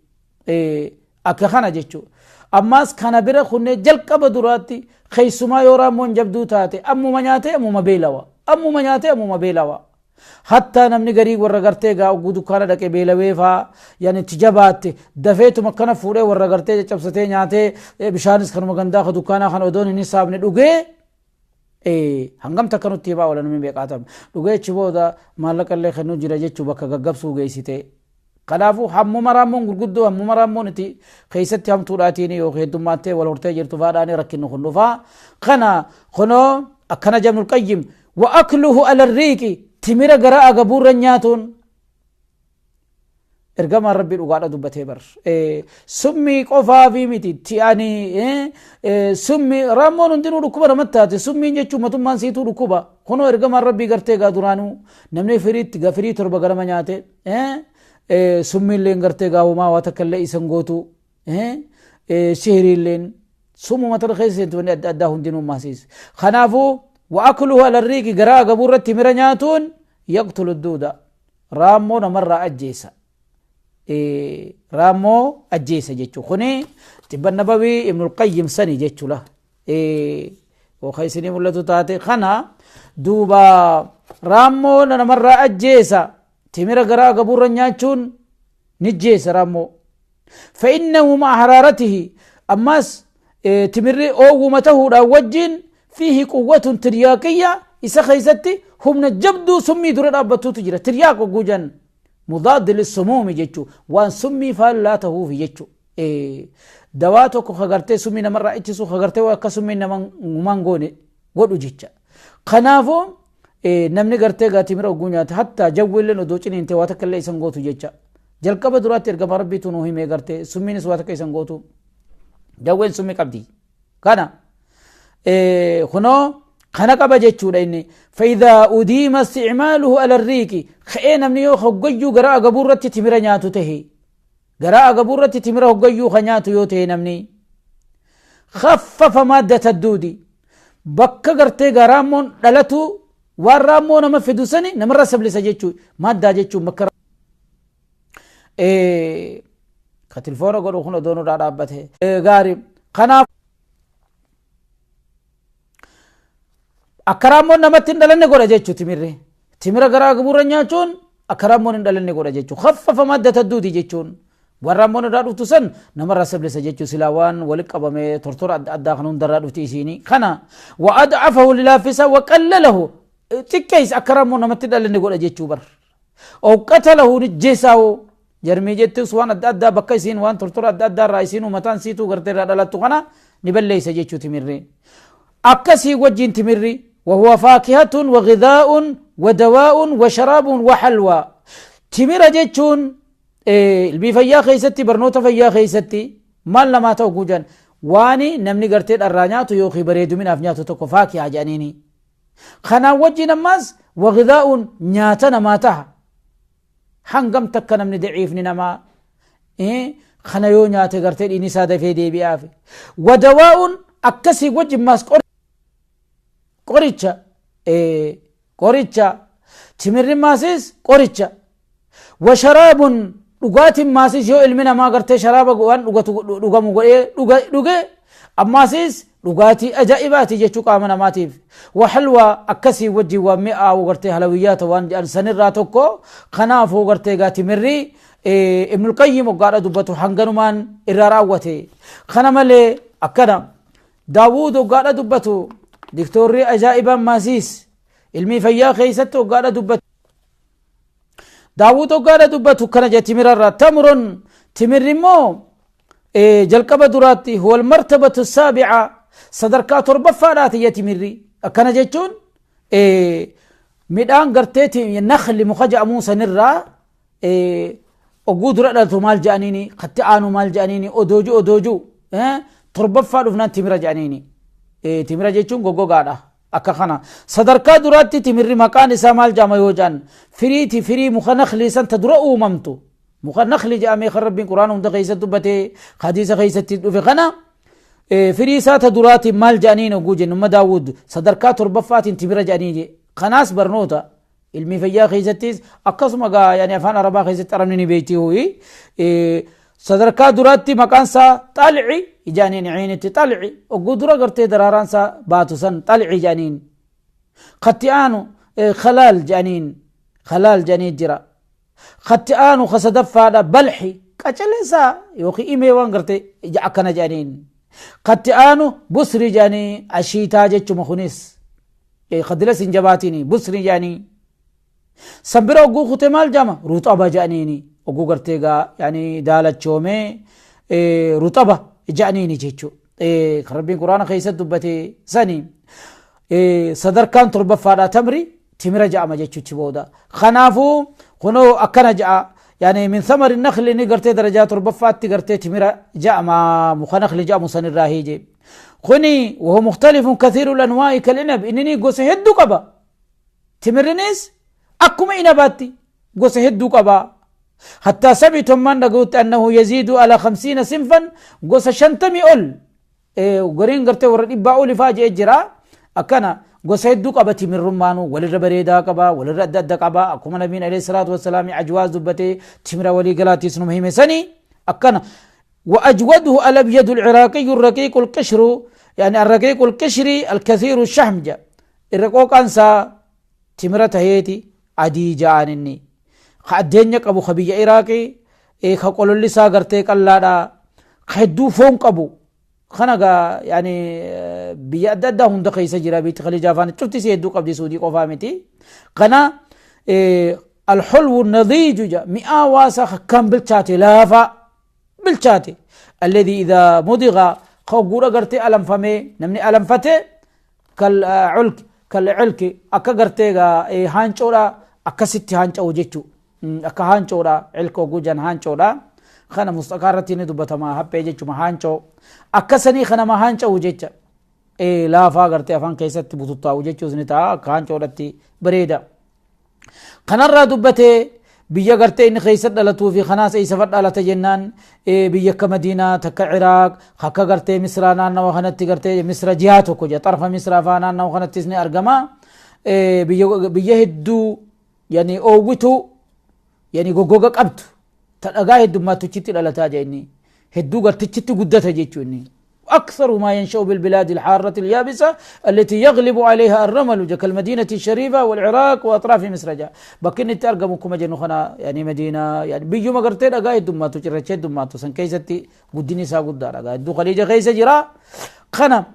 A: Akka kana jechuudha. Ammaas kana bira kunnee jalqaba duraatti keessumaa yoo raammoon jabduu taate ammuma nyaatee ammuma beelawa. Ammuma nyaatee ammuma beelawa. Hattaa namni garii warra gartee egaa ogguu dukkaana dhaqe beelawee faa yani itti jabaatte dafeetuma akkana fuudhee warra gartee caccabsatee nyaatee bishaanis kanuma gandaa ka dukkaanaa kana odoon hin hisaabne dhugee hangam takka nutti himaa oola namni beeqaatam dhugee achi booda maallaqa illee kennuu jira jechuu bakka gaggabsuu geessite. Kanaafuu hammuma raammoon gurguddoo hammuma raammoon itti keessatti hamtuudhaatiin yookiin heddummaattee wal hortee jirtu faadhaan rakkinni kun dhufaa. Kana kunoo akkana jabnul qayyim wa akluhu ala riiqi timira gara agabuurra nyaatuun ergamaan rabbii dhugaadha dubbatee bar. Summii qofaafi miti ti'anii summii raammoon hundinuu dhukkuba namatti taate summiin jechuun matummaan siituu dhukkuba kunoo ergamaan rabbii gartee gaa duraanuu namni firiitti firii torba ganama nyaate summiilleen gartee gaawumaa waa takka illee isan gootu sihiriilleen summuma tana keessa seentu wanni adda addaa hundinuu maasiis kanaafuu wa akluhu ala riiqi garaa agabuu irratti mira nyaatuun yaqtulu duuda raammoo namarraa ajjeesa raammoo ajjeesa jechuu kuni xibba nabawii ibnul qayyim sani jechuudha yookaan isinii mul'atu taate kana duuba raammoo namarraa ajjeesa timira garaa agabuurra nyaachuun ni jeessa raammoo فإنه مع حرارته أماس تمري أو متهودا وجين فيه قوة ترياقية إسا خيستي هم نجبدو سمي درد أبتو تجرى ترياق وجوجا مضاد للسموم جيتشو وان سمي فلا تهو في جيتشو Dawaa tokko ka gartee summii namarraa ittisu ka gartee akka summii namaan goone godhu jecha. Kanaafuu namni gartee gaa timira ogguu nyaate hattaa jawweelleen odoo ciniinte waa takka illee isan gootu jecha. Jalqaba duraatti ergama rabbiitu nuu himee gartee summiinis waa takka isan gootu. Jawween summii qabdi. Kana kunoo kana qaba jechuudha inni. Fa'idaa udiima isticmaaluhu ala riiqi ka'ee namni yoo hoggayyuu gara agabuu irratti timira nyaatu tahe Garaa agabuu irratti timira hoggayyuu ka nyaatu yoo ta'e namni khaffafa maaddata duudi bakka gartee gaa raammoon dhalatu waan raammoo nama fidu sani namarra sablisa jechuu maaddaa jechuun bakka ka tilfoona godhu kun odoo nurraa dhaabbate gaari kanaaf Akka raammoon namatti hin dhalanne godha jechuu timirri. Timira garaa gabuurra nyaachuun akka raammoon hin dhalanne godha jechuu. Khaffafa madda tadduuti jechuun. Waan raammoon irraa dhuftu san namarraa sablisa jechuu silaa waan wali qabame tortora adda addaa kan hundarraa dhufti isiini. Kana wa ad'afahu lilaaffisa wa qallalahu xiqqeessa akka raammoon namatti hin dhalanne godha jechuu bar. Ow qatalahu nijjeessaa'u jarmii jettus waan adda addaa bakka isiin waan tortora adda addaa irraa isiin mataan siituu gartee irraa dhalattu kana ni balleessa jechuu timirri. Akkasii wajjin timirri wahuwa faakihatun wa ghidaa'un wa dawaa'un wa sharaabun wa halwaa. Timira jechuun ilmii fayyaa keessatti, barnoota fayyaa keessatti maal namaa ta'u guujan waani namni gartee dharraa nyaatu yookiin bareeduminaaf nyaatu tokko faakihaa jedhaniini. Kanaan wajjin ammaas wa ghidaa'un nyaata namaa taha. Hangam takka namni daciifni namaa kana yoo nyaate gartee dhiigni isaa dafee deebi'aafi. Wa dawaa'un akkasii wajjin maas qoricha, qoricha timirri maasis qoricha. Wa sharaabun dhugaatiin maasis yoo ilmi namaa gartee sharaaba waan dhugatu dhugamu godhee dhuge ammaasis dhugaatii ajaa'ibaati jechuu qaama namaatiif. Wa halwaa akkasii wajjin waan mi'aawu gartee halawiyyaata waan jedhan sanirraa tokko. Kanaafuu gartee gaa timirri Ibnul Qayyim waggaadha dubbatu hanganumaan irraa raawwate. Kana malee akkana Daawud waggaadha dubbatu, diktoorri ajaa'ibaan maasiis ilmii fayyaa keessatti waggaadha dubbatu. Daawud waggaadha dubbatu kana jedhe timirarraa tamrun timirri immoo jalqaba duraatti huwal martabatu saabi'a sadarkaa torbaffaadhaati jedhe timirri. Akkana jechuun midhaan gartee nakhli muka jedhamuu sanirraa oguu dura dhalatu maal jedhaniini, katti aanu maal jedhaniini, odooju odooju torbaffaa dhufnaan timira jedhaniini. Timira jechuun goggogaadha. Akka kana sadarkaa duraatti timirri maqaan isaa maal jedhama yoo jedhan, firiiti firii muka naklii san ta dura uumamtu muka nakli jedhamee kan Rabbiin Quraana hunda keessatti dubbatee hadiisa keessatti dhufe kana firii isaa ta duraatiin maal jedhaniin oguu jennu, umma Daawud sadarkaa torbaffaatiin timira jedhanii. Kanaas barnoota ilmi fayyaa keessattis akkasuma gaa yani afaan Arabaa keessatti Arabni ni beekti ho'i sadarkaa duraatti maqaan isaa xalci jedhaniin, ciinitti xalci ogguu dura gartee daraaraan isaa baatu san xalci jedhaniin. Katti aanu khalaal jedhaniin, khalaal jedhanii jira. Katti aanu ka sadaffaadha balxi qacaleessaa yookiin imee waan gartee akkana jedhaniin. Katti aanu busri jedhanii ashiitaa jechuma, kunis kadilas hin jabaatini busri jedhanii. San bira ogguu kute maal jedhama? Ruxaba jedhaniini. Ogguu gartee gaa yani daalachoomee ruxaba jedhaniini jechuu kan Rabbiin Quraana keessatti dubbate sani sadarkaan torbaffaadha tamri timira jedhama jechuuchi booda. Kanaafuu kunoo akkana jedha, yani min thamari nakli ni gartee darajaa torbaffaatti gartee timira jedhama muka nakli jedhamu sanirraa hiije. Kuni wahu mukhtalifun kathiiru lanwaa'i kal inab, inni gosa hedduu qaba. Timirrinis akkuma inabaatti gosa hedduu qaba. Hattaa sami'tu ammaan dhaga'utti annahu yaziidu ala 50 sinfan, gosa 50 ol, gariin gartee warra 100 oli faa je'e jira. Akkana gosa hedduu qaba timirrummaanu, walirra bareedaa qaba, walirra adda adda qaba, akkuma Nabiin alayhi salaatu wassalaami ajwaaz dubbatee timira walii galaatiis numa hime sanii akkana. وأجوده الأبيض العراقي الرقيق القشر، يعني الرقيق القشر الكثير الشحم. جا الرقوق أنسى تمرة هيتي أدي جانني خأدين قبو خبي عراقي إيه خقول اللي ساقرتي قلادا خدو فون قبو خنقا يعني biyya adda addaa hunda keessa jira, biitti khaliijaa afaan cufti si hedduu qabdi, Suudii qofaa miti. Kana alxulwu nadiiju ja mi'aa waasa akkaan bilchaate, laafaa bilchaate, alladhi idhaa mudiga ka ogguudha gartee alanfamee namni alanfate kal culki kal culki akka gartee haancoodha, akkasitti haanca'u jechuu, akka haancoodha. Cilka ogguu jan haancoodha. Kana mustaqaa irratti ni dubbatama, haphee jechuma, haancoo akkasanii kanama haanca'u jecha laafaa gartee afaan keessatti bututtaa'u jechuus ni ta'a, akka haancoodhatti bareeda. Kanarraa dubbatee biyya gartee inni keessa dhalatuu fi kanaas eessa dhalata jennaan, biyya akka Madiinaa takka Ciraaq akka gartee Misraa naannawa kanatti, gartee Misra jihaa tokko jira, xarfa Misraa faa naannawa kanattis ni argama. Biyya hedduu yani oowwituu yani goggoga qabdu ta dhagaa heddummaattuchitti dhalataa jee, inni hedduu gartichitti guddata jechuu inni. أكثر ما ينشأ بالبلاد الحارة اليابسة التي يغلب عليها الرمل كالمدينة الشريفة والعراق وأطراف مصر. جاء بكن ترقم كما جنو خنا يعني مدينة يعني بيجو ما قرتين أقاي دماتو جرچه دماتو سن كيستي قدني سا قدار أقاي دو خليجة كيس جرا. خنا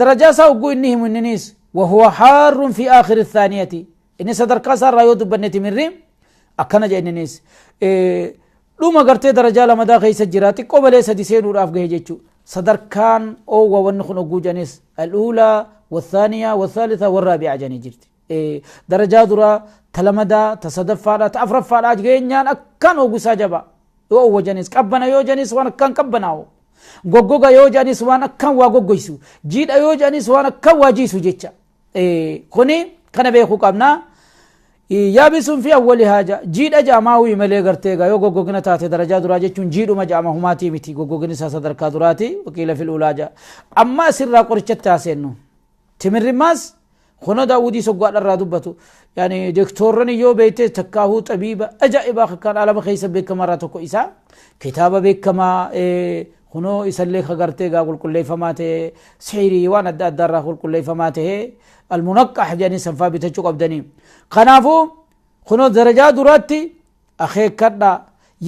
A: درجة سا وقو إنهم النيس وهو حار في آخر الثانية، إني صدر كاسر رايو دبنتي من ريم أكنا جاي إنيس إيه dhuma gartee darajaa lamadaa keessa jira, xiqqoo malee sadi seenuudhaaf gahe jechuu. Sadarkaan oowwa wanni kun ogguu janis al'uulaa والثانية والثالثة والرابعة جاني جرت درجة درا تلمدا تصدفادا تأفرفادا جينيان أكان أوغسا جبا yoo owwa janis qabbana yoo janis waan akkaan qabbanaa'u goggoga yoo janis waan akkaan waa goggoysu jiidha yoo janis waan akkaan waa jiisu jecha kuni kana beekuu qabna yaabisuun fi awwali haaja jiidha ja'amaawii malee gartee egaa yoo goggogina taate darajaa duraa jechuun jiidhuma ja'ama humaatii miti goggogini isaa sadarkaa duraati waqiila fil ulaa ja'a amma asirraa qorichatti haaseennu timirrimmaas kuno daawudii soggaadha irraa dubbatu yani doktorran yoo beekte takkaahuu xabiiba ajaa'ibaa akkaan alama keessa beekamaa irraa tokko isaa kitaaba beekamaa kunoo isallee ka gartee egaa qulqulleeffamaa ta'e sihirii waan adda addaa irraa qulqulleeffamaa ta'e almunaqqax jedhanii sanfaa bitachuu qabdanii kanaafuu kunoo darajaa duraatti akeekkadha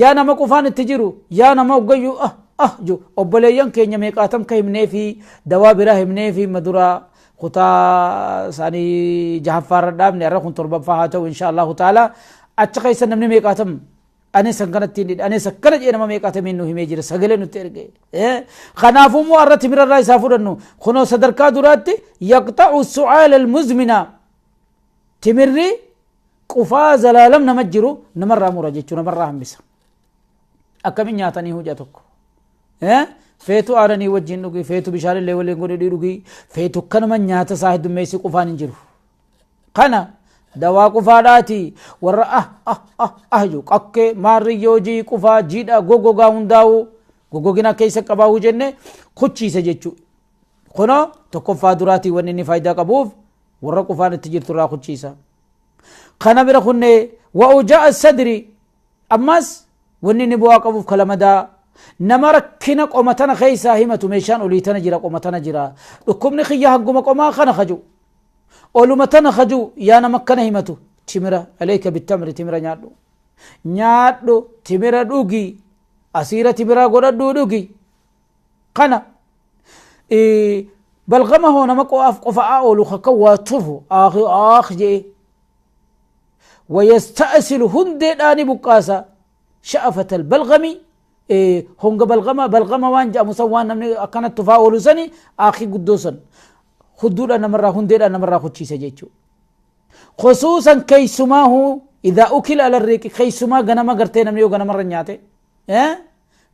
A: yaa nama qufaan itti jiru yaa nama hoggayyuu ah ah ju obboleeyyan keenya meeqaatam ka himnee fi dawaa biraa himnee fi maduraa kutaa isaanii jahaffaarra dhaabne har'a kun torbaffaa haa ta'u insha Allahu ta'ala achi keessa namni meeqaatam anis akkanatti hin dhidhe anis akkana jedhe nama meeqaatamiin nu himee jira sagalee nutti erge kanaafuu immoo har'a timirarraa isaa fudhannu kunoo sadarkaa duraatti yaqxa'u su'aala almuzmina timirri qufaa zalaalam nama jiru namarraa mura jechuu namarraa hambisa akkamin nyaatanii huja tokko feetu aananii wajjin dhugi feetu bishaanillee waliin godhidhii dhugi feetu akkanuma nyaata isaa heddummeessi qufaan hin jiru kana dawaa qufaadhaati warra ah ah ah ah jiru qakkee maarriyyoo jii qufaa jiidha goggogaa hundaa'u goggogina keessa qabaa'u jenne kuchiisa jechuu kunoo tokkoffaa duraatii wanni inni faayidaa qabuuf warra qufaan itti jirtu irraa kuchiisa kana bira kunne wa'ujaa sadri Ammaas wanni inni bu'aa qabuuf ka lamadaa nama rakkina qoma tana keessaa himatu meeshaan olii tana jira qoma tana jira dhukkubni kiyya hagguma qomaa kana kaju oluma tana kaju yaa nama akkana himatu timira aleeka bittamri timira nyaadhu nyaadhu timira dhugi asiira timiraa godhadhuu dhugi kana balgama hoo nama qo'aaf qofa'aa oolu kakka waa tufu aakhi aakh je'e ويستأصل هندي داني بقاسا شأفة البلغم هونغ بلغما بلغما وان جاء مسوان نمني أكنت تفاول سني آخي قدوسا خدودا نمرة هندي نمرة خدشي سجيتشو خصوصا كيسماه إذا أكل على الريق كيسما غنما غرتي نمني غنما رنياته اه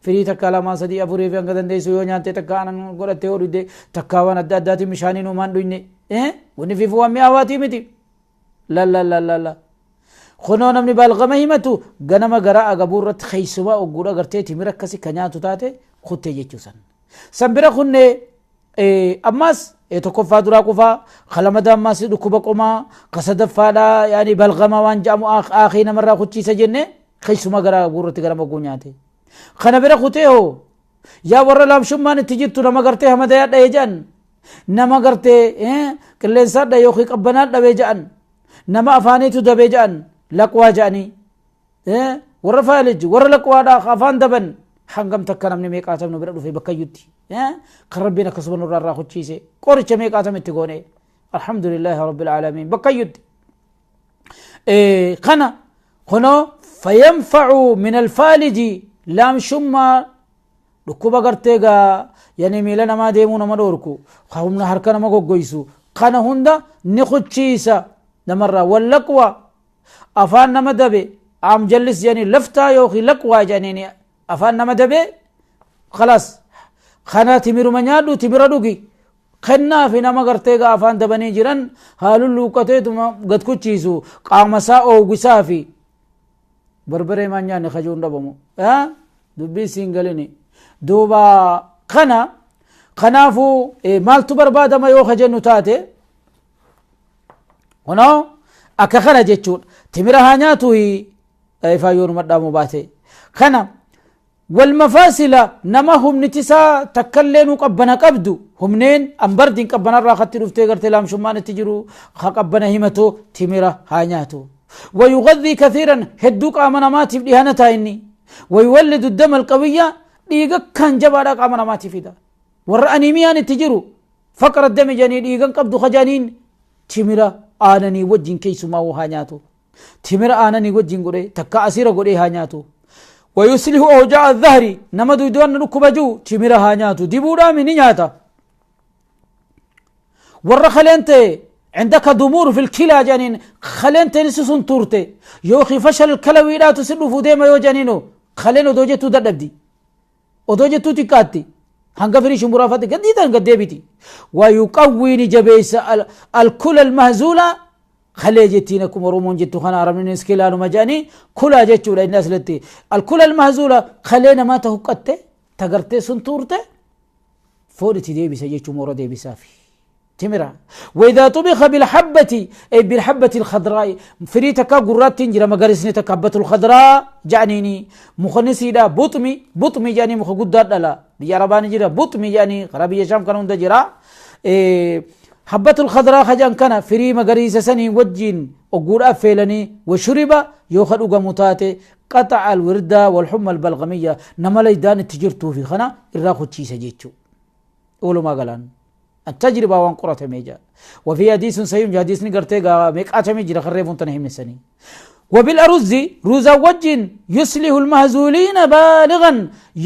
A: firii takka lamaa sadii afurii fi hanga dandeessu yoo nyaatte takka aanan godhattee yoo dhugde takka waan adda addaatiin bishaaniin uumaan dhuyne wanni fiifuu waan mi'aawaatii miti la la la la la kunoo namni baalgama himatu ganama garaa agabuu irratti keessumaa ogguudha gartee timira akkasi ka nyaatu taate kuttee jechuu san san bira kunne ammaas tokkoffaa duraa qufaa ka lamada ammaas dhukkuba qomaa ka sadaffaadhaa yaani balgama waan jedhamu aakii namarraa kuchiisa jenne keessumaa garaa agabuu irratti ganama ogguu nyaate kana bira kutee hoo yaa warra laamshummaan itti jirtu nama gartee hamadayaa dha'ee jedhan nama gartee qilleensaa dha'e yookiin qabbanaa dhabee jedhan nama afaaniitu dabee jedhan laqwaa jedhanii warra faalij warra laqwaadhaa afaan daban hangam takka namni meeqaatam nu bira dhufe bakkayyutti kan rabbiin akkasuma nurraa irraa kuchiise qoricha meeqaatam itti goone alhamdulillaahi rabbil aalamiin bakkayyutti kana kunoo fayanfacu min alfaaliji laamshummaa dhukkuba gartee gaa yani miila namaa deemuu nama dhoorku ka humna harka nama goggoysu kana hunda ni kuchiisa namarraa wallaqwa afaan nama dabe aam jallis jedhanii laftaa yookiin laqwaa jedhaniini afaan nama dabe khalaas kana timiruma nyaadhu timira dhugi kennaa fi nama gartee gaa afaan dabanii jiran haa lulluuqqateetuma gad kuchiisu qaama isaa oowwisaa fi barbaree maan nyaanne kajuun dhabamu dubbii siin galini duuba kana kanaafuu maaltu barbaadama yoo ka jennu taate kunoo akka kana jechuudha timira haa nyaatu ifaa yoo numa dhaamu baate kana walmafaasila nama humniti isaa takkallee nu qabbana qabdu humneen ambardiin qabbanarraa katti dhuftee gartee laamshummaan itti jiru ka qabbana himatu timira haa nyaatu ويغذي كثيرا هدو قام نماتي دهانة تايني ويولد الدم القوية dhiiga kan jabaadha qaama namaatiif fida warra aniimiyaan itti jiru faqra dami jedhanii dhiigan qabdu kajaniin timira aananii wajjin keessumaa haa nyaatu timira aananii wajjin godhee takka asira godhee haa nyaatu ويصلح أوجاع الظهر نما دويدوان نكوبا جو تمرا ها نياتو ديبودا من نياتا ورا خلنتي عندك ضمور في الكلى جانين خلنتي نسسون تورتي يوخي فشل الكلوي لا تسلو فوديما يو جانينو خلينو دوجتو ددبدي ودوجتو تكاتي hanga firii shumburaafatte gaddiitan gaddeebiti ويقوي جبيس الكلى المهزولة خلي جتين كم رومون جتو خنا عربين اسكيلانو مجاني كلا جتو للناس لتي الكلى المهزولة خلينا ما تهقته تغرتي سنتورته فورتي ديبي سجيتو مورا ديبي سافي تمرا. وإذا طبخ بالحبة أي بالحبة الخضراء فريتك قرات تنجر مغرسني تكبة الخضراء جانيني مخنسي دا بطمي بطمي جاني مخ قدار لا بيعرباني جرا بطمي جاني غربية شام كانوا جرا إيه حبة الخضراء خجان كان فري مغريس سني وجين وقول أفيلني وشرب يوخد أقمتاتي قطع الوردة والحمى البلغمية نمالي دان التجرتو في خنا الراخو تشيسة جيتشو أولو ما قالان التجربة وانقرة ميجا. وفي حديث صحيح حديث نقرتي ميقاتي ميجا خريفون تنهم نسني. وبالأرز روزا وجين يصلح المهزولين بالغا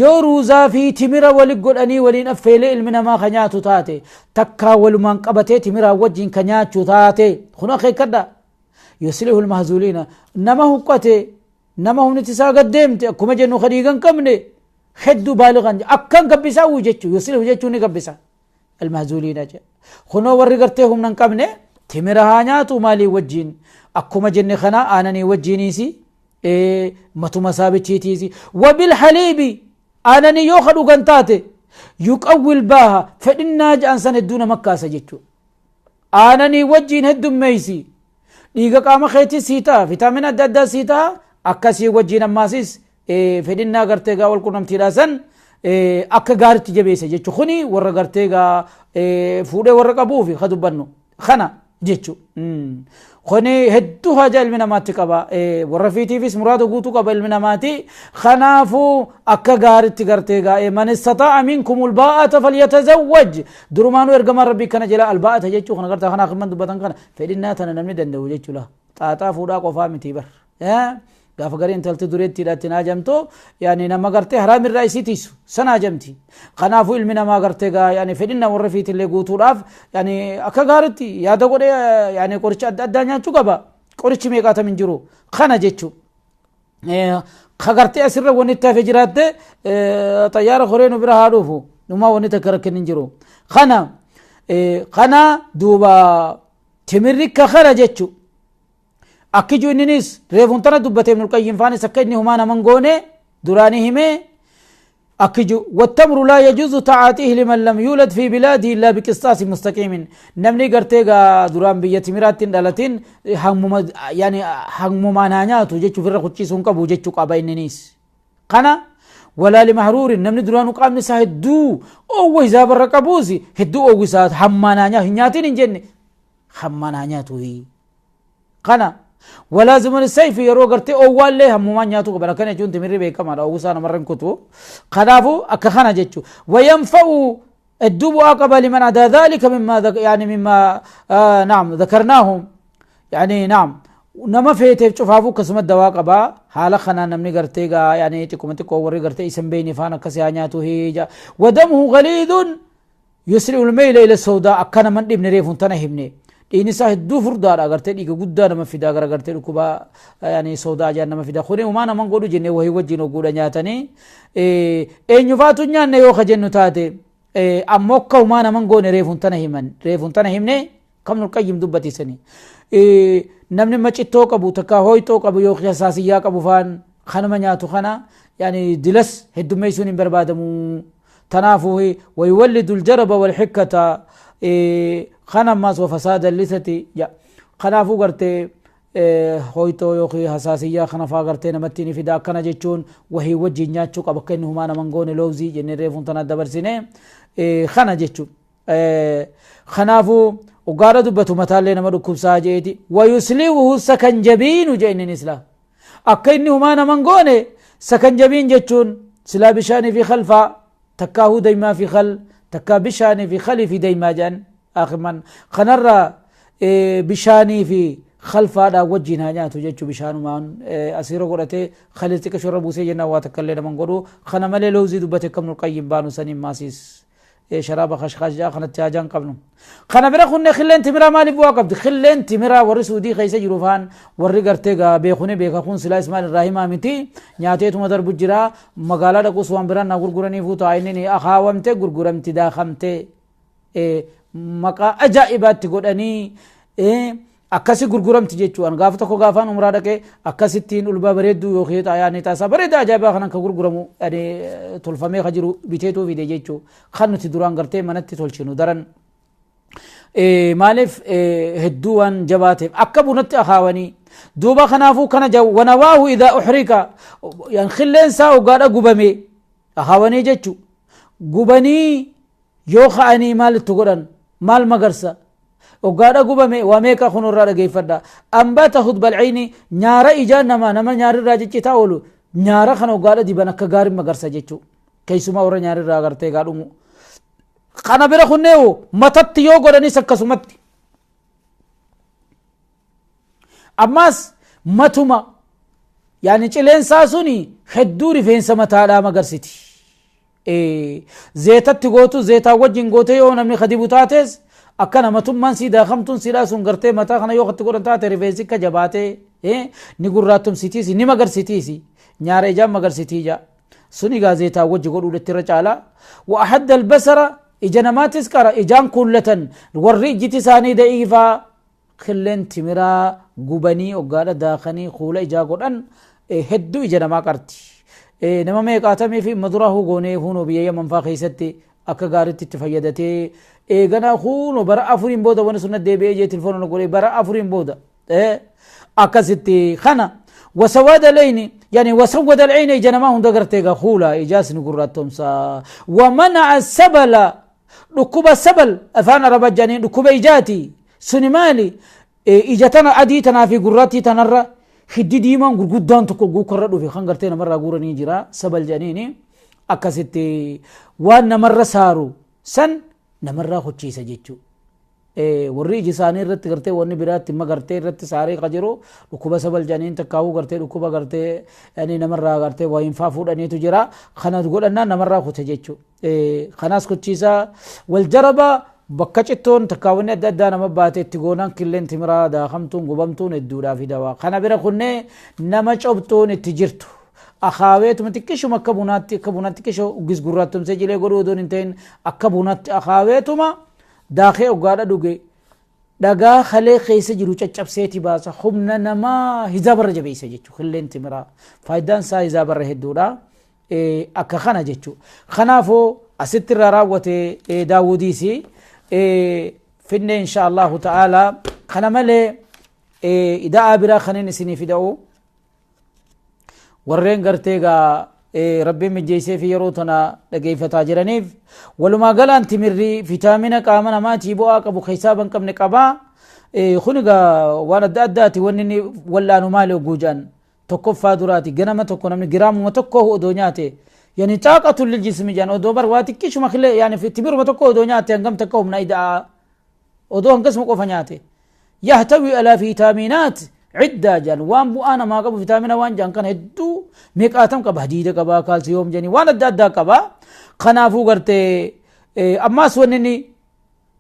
A: يو روزا في تمرة ولقل أني ولين أفيلي المنا ما خنياتو تاتي تكا ولمان قبتي تمرة وجين كنياتو تاتي خنا خي كدا يصلح المهزولين نما هو قتي نما هو نتسا قدمت كما جنو خديغن كمني خدو بالغا أكن قبسا وجتشو يصلح جتشو نقبسا المهزولين جا خنو ورقرتهم ننقبني تمرة هانياتو مالي وجين أكما جن خنا آنني وجينيسي إيه متو مسابتشيتيسي. وبالحليب آنني يوخدو قنتاتي يقوي الباها فإنا جانسان الدون مكة سجتشو آنني وجين هدو ميسي ديغا قام خيتي سيتا فيتامين أدى سيتا أكاسي وجين أماسيس إيه فإنا غرتيغا والقرنم تيراسن إيه أكا غارتي جبيسي جتشو خني ورا غرتيغا إيه فودي ورا قبوفي خدو بنو خنا جتشو خني هدو حاجة المنا ماتي قبا إيه ورفيتي فيس مرادو قوتو قبا المنا ماتي خنافو أكا غارتي غرتيغا إيه من استطاع منكم الباءة فليتزوج درمانو إرقمان ربي كان جلاء الباءة جتشو خنا غرتا خنا خمان دبتن خنا فإننا تنا نمني دندو جتشو له تاتا فودا قفا متي بر gaafa garee intalti dureetti hidhaatti naajamto yaani nama gartee haraam irraa isii tiisu sana ajamti. Kanaafuu ilmi namaa gartee gaa yaani fedhinna warra fiitillee guutuudhaaf yaani akka gaaritti yaada godhee yaani qoricha adda addaa nyaachuu qaba. Qorichi meeqaatam hin jiru kana jechuu. Ka gartee asirra wanni itti hafe jiraatte xayyaara horee nu bira haa dhufu dhumaa wanni takka rakkin hin jiru. Kana kana duuba timirri ka kana jechuu. أكيد إننيس ريفون ترى دبته ابن القيم فاني سكني هما نمنغوني دراني همي أكيد. والتمر لا يجوز تعاطيه لمن لم يولد في بلاده إلا بقسطاس مستقيم. نمني قرتيغا دران بيتمرات دالتين هم يعني هم مانانياتو جيتشو في الرخوتشي سونكا بوجيتشو قابا إننيس قنا ولا لمهرور نمني درانو قام نسا هدو أو ويزا برقبوزي هدو أو ويزا همانانيا هنياتين إنجن همانانياتو هي قنا ولا زمن السيف يرو قرتي أول له هم ما نياتو قبل كان يجون تمري بيك ما أو سانا مرن كتو خلافو أكخنا جتشو. وينفع الدب أقبل لمن عدا ذلك مما ذك يعني مما نعم ذكرناهم يعني نعم نما فيت شوفافو كسم الدواء قبا حال خنا نمني قرتي يعني تكم تكو وري قرتي اسم بيني فانا كسي نياتو هيجا. ودمه غليظ يسرع الميل إلى السوداء أكن من ابن ريف تنهبني ini sah hedduu furdaadha agartee dhiiga guddaa nama fidaa gara gartee dhukkuba yaani sodaa jaan nama fidaa kuni humaa naman godhu jennee wahii wajjin ogguudha nyaatanii eenyufaatu nyaanne yoo ka jennu taate ammoo akka humaa naman goone reefuun tana himan reefuun tana himne kamnul qayyim dubbatisanii namni macittoo qabu takka hooyxoo qabu yoo hasaasiyyaa qabu faan kanuma nyaatu kana yaani dilas heddummeessuun hin barbaadamu tanaafuu wayuwallidu aljaraba walxikkata خنا ماس وفساد اللثة يا خنافو قرتي هويتو يوخي حساسية خنافا قرتي نمتيني في داك كنا جيتشون وهي وجه نياتشو قبك إنه ما نمنغون لوزي جنري ريفون تنا دبرسيني خنا جيتشو خنافو وقال دبتو متالي نمدو كبسا جيتي ويسلوه سكنجبين جيني نسلا أكينه ما نمنغون سكنجبين جيتشون سلا بشاني في خلفا تكاهو دايما في خل تكا بشاني في خلي في دايما جان آخر من خنرى بشاني في Khalfaadhaan wajjin haa nyaatu jechuu bishaanumaan asiirra godhatee khalil xiqqasho irra buusee jennaan waa takka illee naman godhu. Kana malee loozii dubbate akka Ibnul Qayyim baanu saniin maasiis sharaaba khashkhaash jaa kanatti haajaan qabnu. Kana bira kunne khilleen timiraa maaliif bu'aa qabdi? Khilleen timiraa warri Suudii keessa jiru faan warri gartee gaa beekune beeka kun silaa Ismail irraa himaa miti nyaateetuma darbu jira magaalaa dhaquus waan biraan naa gurguraniifuu ta'a inni akaawamte gurguramti daakamte maqaa ajaa'ibaatti godhanii akkasi gurguramti jechuudha. Gaafa tokko gaafaan umraa dhaqee akkasittiin ulbaa bareedduu yookiin xaayaan xaasaa bareedaa ajaa'ibaa kanan kan gurguramu tolfamee kan jiru biteetuu fide jechuudha. Kan nuti duraan gartee manatti tolchinu daran maaliif hedduu waan jabaateef akka bunatti akaawanii duuba kanaafuu kana wanawaahu idaa uhrika qilleensaa ogaadha gubame akaawanii jechu gubanii yoo ka'anii maal itti godhan maal magarsa ogaadha gubame waa meeqa kun irraa dhageeffadha ambata hudbalciini nyaara ijaa nama nama nyaarirraa ciccitaa oolu nyaara kana ogaadha diban akka gaarin magarsa jechuu keessumaa warra nyaarirraa gartee gaadhumu kana bira kunneewu matatti yoo godhanis akkasumatti ammas matuma yaani cileensaa suni hedduu rifeensa mataadhaa magarsiti zeetatti gootu zeetaa wajjin goote yoo namni kadibu taates akkana matummaan sii daakamtuun siidhaa sun gartee mataa kana yoo katti godhan taate rifeensi akka jabaatee ni gurraattumsitiisi ni magarsitiisi nyaara ijaan magarsitii jaa suni egaa zeetaa wajji godhuudhatti irra caalaa wa ahadda albasara ija namaatis qara ijaan kuullatan warri ijjiti isaanii da'iifaa killeen timiraa gubanii oggaadha daakanii kuula ijaa godhan hedduu ija namaa qarti. Nama meeqaatamii fi maduraa hugoonee hunoo biyya Yaman faa keessatti akka gaariitti itti fayyadatee eeganaa hunoo bara afuriin booda wani sunna deebi'ee jee tilfoona godhee bara afuriin booda akkasitti kana wasawaada leyni yani wasawwada alcayna ija namaa hunda gartee egaa kuula ijaas ni gurraattomsa wamanaca sabala dhukkuba sabal afaan arabaa jedhanii dhukkuba ijaati suni maali ija tana adii tanaa fi gurraattii tanarra hiddi diimaan gurguddaan tokko guukarra dhufe kan gartee namarraa guuranii jira sabal jedhaniini akkasitti waan namarra saaru san namarraa hochiisa jechuu warri iji isaanii irratti gartee wanni biraatti magartee irratti saaree ka jiru dhukkuba sabal jedhaniin takkaawuu gartee dhukkuba gartee yani namarraa gartee waa faa fuudhaniitu jira kana godhannaan namarraa kute jechuu kanaas kochiisa wal jaraba bakka cittoon takkaawwanni adda addaa nama baate itti goonaan killeen timiraa daakamtuun gubamtuun hedduudhaa fi dawaa kana bira kunnee nama cobxuun itti jirtu akaaweetuma xiqqishuma akka bunaatti akka bunaatti xiqqisho uggis gurraattumsee jilee godhuu odoon hin ta'in akka bunaatti akaaweetuma daakee oggaadha dhuge dhagaa kalee keessa jiru caccabseeti baasa humna namaa hizaabarra jabeessa jechuudha killeen timiraa faayidaan isaa hizaabarra hedduudha akka kana jechuudha kanaafuu asitti irraa raawwate daawudiis finne insha allahu ta'ala kana malee ida'aa biraa kanin isinii fida'u warreen gartee gaa rabbiin mijjeessee fi yeroo tana dhageeffataa jiraniif walumaa galaan timirri fitaamina qaama namaatii bu'aa qabu keessaa ban qabne qabaa kun egaa waan adda addaati wanni inni wal'aanu maali hogguu jedhan tokkoffaa duraati ganama tokko namni giraamuma tokko odoo nyaate yani xaaqatu liljismi jedhan odoo bar waa xiqqishuma kilee yani timiruma tokko odoo nyaate hangam takka humna ida'a odoo hangasuma qofa nyaate yahtawi alaa fiitaaminaat ciddaa jedhan waan bu'aa namaa qabu fitaamina waan jedhan kana hedduu meeqaatam qaba hadiida qaba kaalsiyoom jedhanii waan adda addaa qaba kanaafuu gartee ammaas wanni inni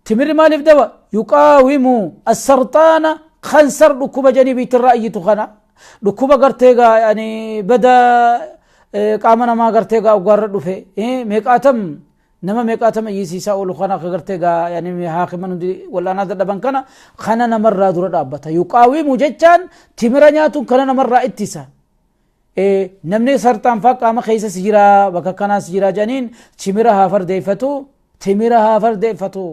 A: timirri maaliif dawa yuqaawimu assarxaana kansar dhukkuba jedhanii biittirraa iyyitu kana dhukkuba gartee gaa yani bada qaama namaa gartee gaa oggaarra dhufe meeqaatam nama meeqaatam iyyisiisaa oolu kana akka gartee gaa yani haakiman hundi wal'aanaa dadhaban kana kana namarraa dura dhaabbata yuqaawimu jechaan timira nyaatuun kana namarraa ittisa namni sarxaan faa qaama keessa si jira bakka kanaa si jira jedhaniin timira haa fardeeffatu timira haa fardeeffatu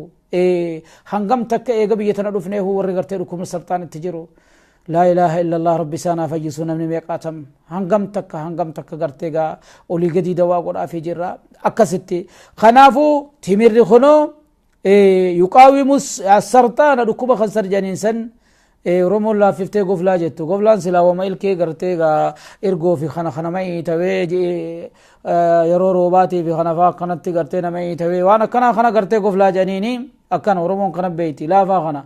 A: hangam takka eega biyya tana dhufneehu warri gartee dhukkubni sarxaan itti jiru laa ilaaha illallah rabbi isaanaa fayyisu namni meeqaatam hangam takka hangam takka gartee gaa olii gadii dawaa godhaafii jirra akkasitti kanaafuu timirri kunoo yuqaawimu sarxaana dhukkuba kansar jedhaniin san Oromoon laaffiftee goflaa jettu goflaan silaa wama ilkee gartee gaa ergoo fi kana kana ma'ii tawee yeroo roobaatii fi kana faa akkanatti gartee nama tawee waan akkanaa kana gartee goflaa jedhaniini akkana Oromoon kana beeyti laafaa kana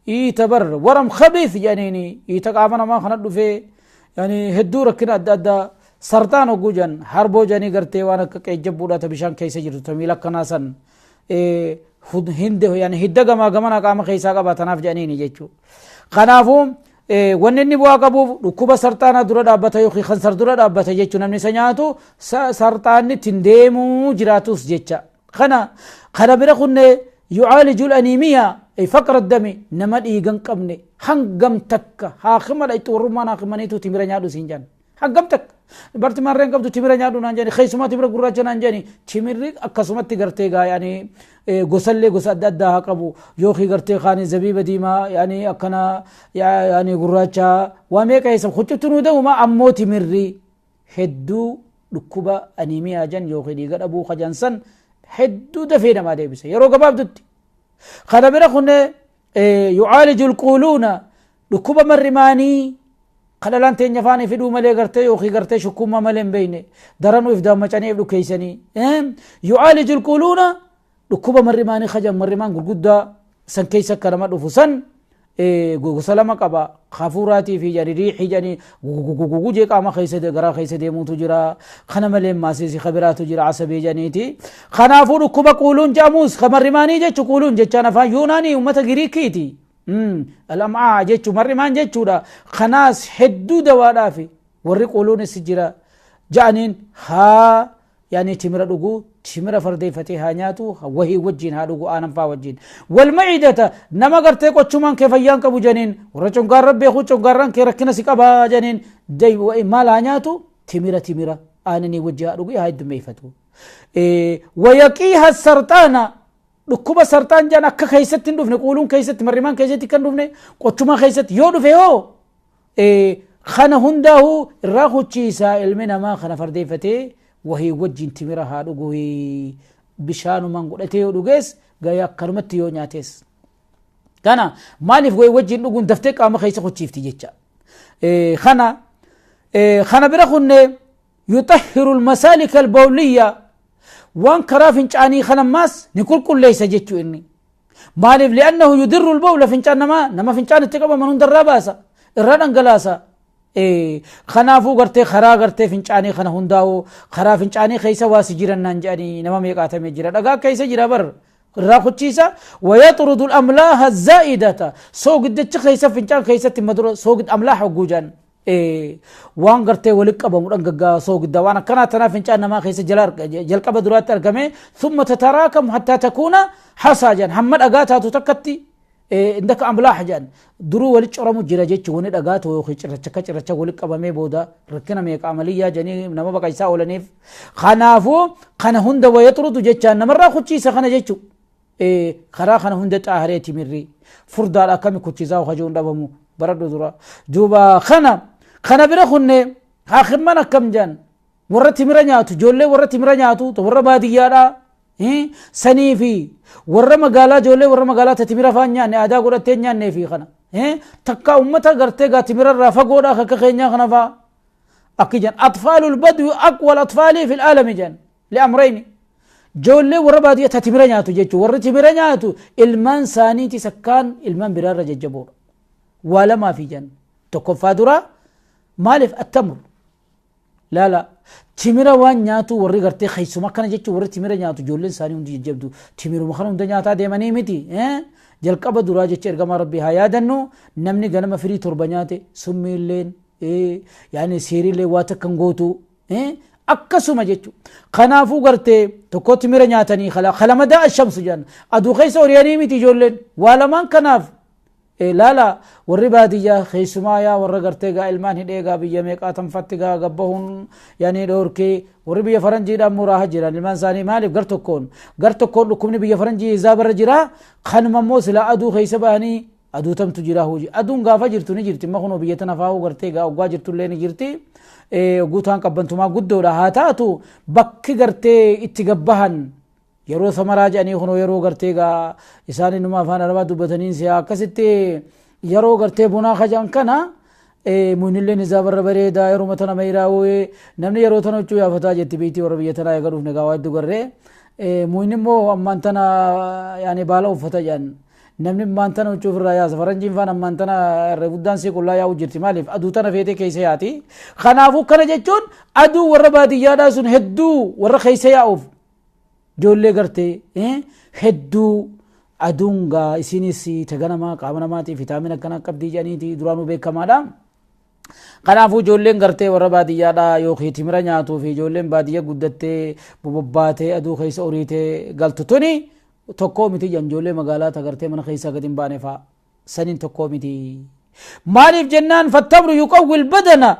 A: Iita bar waram khabiith jedhaniini iita qaama namaa kana dhufee yani hedduu rakkina adda addaa sarxaan hogguu jedhan harboo jedhanii gartee waan akka qeejjabbuudha ta bishaan keessa jirtu ta miila akkanaa san hinde yani hidda gamaa gamana qaama keessaa qaba tanaaf jedhaniini jechuu. Kanaafuu wanni inni bu'aa qabuuf dhukkuba sarxaanaa dura dhaabbata yookiin kansar dura dhaabbata jechuu namni isa nyaatu sarxaanni ittiin deemuu jiraatus jecha. Kana bira kunne yucaaliju aniimiyaa ay faqra dami nama dhiigan qabne hangam takka haakima dhayxu warrummaan haakimaniitu timira nyaadhu siin jedhan. Hangam takka barti marreen qabdu timira nyaadhu naan jedhani keessumaa timira gurraacha naan jedhani timirri akkasumatti gartee gaa yaani gosallee gosa adda addaa haa qabu yookiin gartee kaani zabiiba diimaa yaani akkana yaani gurraacha waa meeqa eessa huccuttu nuu da'uma ammoo timirri hedduu dhukkuba aniimiyaa jan yookiin dhiiga dhabuu kajan san hedduu dafee namaa deebisa yeroo gabaabdutti. Kana bira kunne yucaaliju alquuluuna dhukkuba marrimaanii kadhalaan teenya faana fidhuu malee gartee yookiin gartee shukkummaa malee hin beekne daranuu if daammacanii if dhukkeessanii. Yucaaliju alquuluuna dhukkuba marrimaanii kajan marrimaan gurguddaa san keessa akka nama dhufu san gosa lama qaba hafuuraatii fi jedhanii riixii jedhanii gugugugugu jee qaama keessa garaa keessa deemuutu jira kana malee maasiisi kabiraatu jira asabii jedhaniiti kanaafuu dhukkuba quuluun jedhamus ka marrimaanii jechu quuluun jechaan afaan yuunaanii uummata giriikiiti alam'aa jechu marrimaan jechuudha kanaas hedduu dawaadhaafi warri quuluunis jira ja'aniin haa yani timira dhugu timira fardeeffatee haa nyaatu wahii wajjin haa dhugu aanan faa wajjin walmacidata nama gartee qochumaan kee fayyaan qabu janiin warra congaarra beeku congaarraan kee rakkina si qabaa janiin maal haa nyaatu timira timira aananii wajji haa dhugu haa heddummeeffatu. Wayaqiiha sarxaana dhukkuba sarxaan jaan akka keessatti hin dhufne quuluun keessatti marrimaan keessatti kan dhufne qochumaa keessatti yoo dhufe hoo kana hundaa'uu irraa huchiisaa ilmi namaa kana fardeeffatee wahii wajjin timira haa dhugu bishaanumaan godhatee yoo dhugees gahee akkanumatti yoo nyaates. Kana maaliif wahii wajjin dhuguun daftee qaama keessa huchiifti jecha. Kana bira kunne yuxahhiru almasaalika albawliyya waan karaa fincaanii kanammaas ni qulqulleessa jechuu inni. Maaliif li'annahu yudirru albawla fincaan namaa nama fincaan itti qabaman hundarraa baasa irraa dhangalaasa. Kanaafuu gartee karaa gartee fincaanii kana hundaa'u karaa fincaanii keessa waa si jiran naan jedhanii nama meeqaatamee jira dhagaa keessa jira bar irraa kuchiisa wayaxrudu amlaaha zaa'idata soogiddachi keessa fincaan keessatti madura soogid amlaaha hogguu jedhan waan gartee walitti qabamu dhangaggaa soogidda waan akkanaa tanaa fincaan namaa keessa jalqaba duraatti argame thumma tataraakamu hattaa takuuna hasaa jedhan hamma dhagaa taatu takkatti indaka amlaaha jedhan duruu walitti coramu jira jechuun wani dhagaa ta'u yookiin cirracha akka cirracha walitti qabamee booda rakkina meeqa amaliyyaa jedhanii nama baqaysaa oolaniif kanaafuu kana hunda wayaxrudu jechaan namarraa kuchiisa kana jechuun karaa kana hunda xaaharee timirri furdaadha akkami kuchiisaa hajuun dhabamu baradhu dura duuba kana bira kunne haakimman akkam jedhan warra timira nyaatu ijoollee warra timira nyaatu warra baadiyyaadhaa sanii fi warra magaalaa ijoollee warra magaalaa ta timira faan nyaanne aadaa godhattee nyaannee fi kana takka ummata gartee gaa timira irraa fagoodhaa akka keenyaa kana faa akki jedhan atfaalul badwi aqwal atfaalii fil aalami jedhan li'amrayni ijoollee warra baadiyyaa ta timira nyaatu jechuun warri timira nyaatu ilmaan isaaniitis akkaan ilmaan biraarra jajjaboodha waa lamaa fi jedhan tokkoffaa dura maaliif attamru laala timira waan nyaatu warri gartee keessuma akkana jechuun warri timira nyaatu ijoolleen isaanii hundi jajjabdu timiruma kana hunda nyaataa deemanii miti jalqaba duraa jecha ergamaa rabbii haa yaadannu namni ganama firii torba nyaate summiilleen yaani seeriillee waa takka hin gootu akkasuma jechuudha. Kanaafuu gartee tokko timira nyaatanii kalama da'a shamsu jedhan aduu keessa ori'anii miti ijoolleen waa lamaan kanaaf laala warri baadiyyaa keessumaa yaa warra gartee gaa ilmaan hidhee gaa biyya meeqaa tanfatti gaa gabbahuun yaani dhoorkee warri biyya faranjiidhaan muraaha jiran ilmaan isaanii maaliif gar tokkoon gar tokkoon dhukkubni biyya faranjii izaa barra jira kanuma immoo silaa aduu keessa bahanii aduu tamtu jira hojii aduun gaafa jirtu ni jirti amma kunoo biyya tana faa'uu gartee gaa oggaa jirtullee ni jirti guutaan qabbantumaa guddoodha haa taatu bakki gartee itti gabbahan yeroo samaraa jedhanii kunoo yeroo gartee gaa isaan innuma afaan arabaa dubbatanii si'a akkasitti yeroo gartee bunaa kajan kana muynilleen isaa barra bareedaa yeroo tana mayraawee namni yeroo tana huccuu yaafataa jetti beektii warra biyya tanaa eega dhufne gaa waa hedduu garree muyni immoo ammaan tana yaani baala uffata jedhan Namni ammaan tana huccuu ofirraa yaasa. Faranjiin faan ammaan tana irra guddaan sii qullaa yaa'u jirti. Maaliif aduu tana feetee keessa yaati. Kanaafuu kana jechuun aduu warra baadiyyaadhaa sun hedduu warra keessa yaa'uuf ijoollee gartee hedduu aduun gaa isinis taganamaa qaama namaatiif vitaamina akkana qabdii jedhaniiti duraanuu beekamaadha. Kanaafuu ijoolleen gartee warra baadiyyaadhaa yookiin timira nyaatuu fi ijoolleen baadiyya guddattee bobbaatee aduu keessa oriitee galtu tuni tokkoo miti jedhan ijoollee magaalaa tagartee mana keessaa gadi hin baane fa'a saniin tokkoo miti. Maaliif jennaan fattamru yuqawwil badana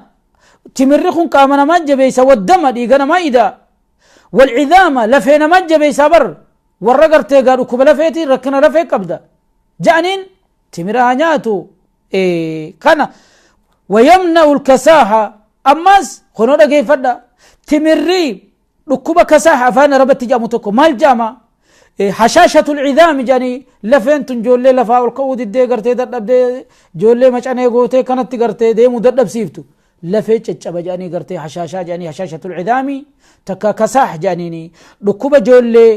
A: timirri kun qaama namaa jabeessa waddama dhiiga namaa ida walcidaama lafee namaa jabeessaa bar warra gartee gaa dhukkuba lafeetii rakkina lafee qabda ja'aniin timira haa nyaatu kana wayamna'u lkasaaha ammas kunoo dhageeffadha timirri dhukkuba kasaaha afaan arabatti jedhamu tokko maal jedhama hashaashatul cidaami jedhanii lafeen tun ijoollee lafaa ol ka'uu diddee gartee dadhabdee ijoollee macanee gootee kanatti gartee deemuu dadhabsiiftu lafee caccaba jedhanii gartee hashaashaa jedhanii hashaashatul cidaami takka kasaah jedhaniini dhukkuba ijoollee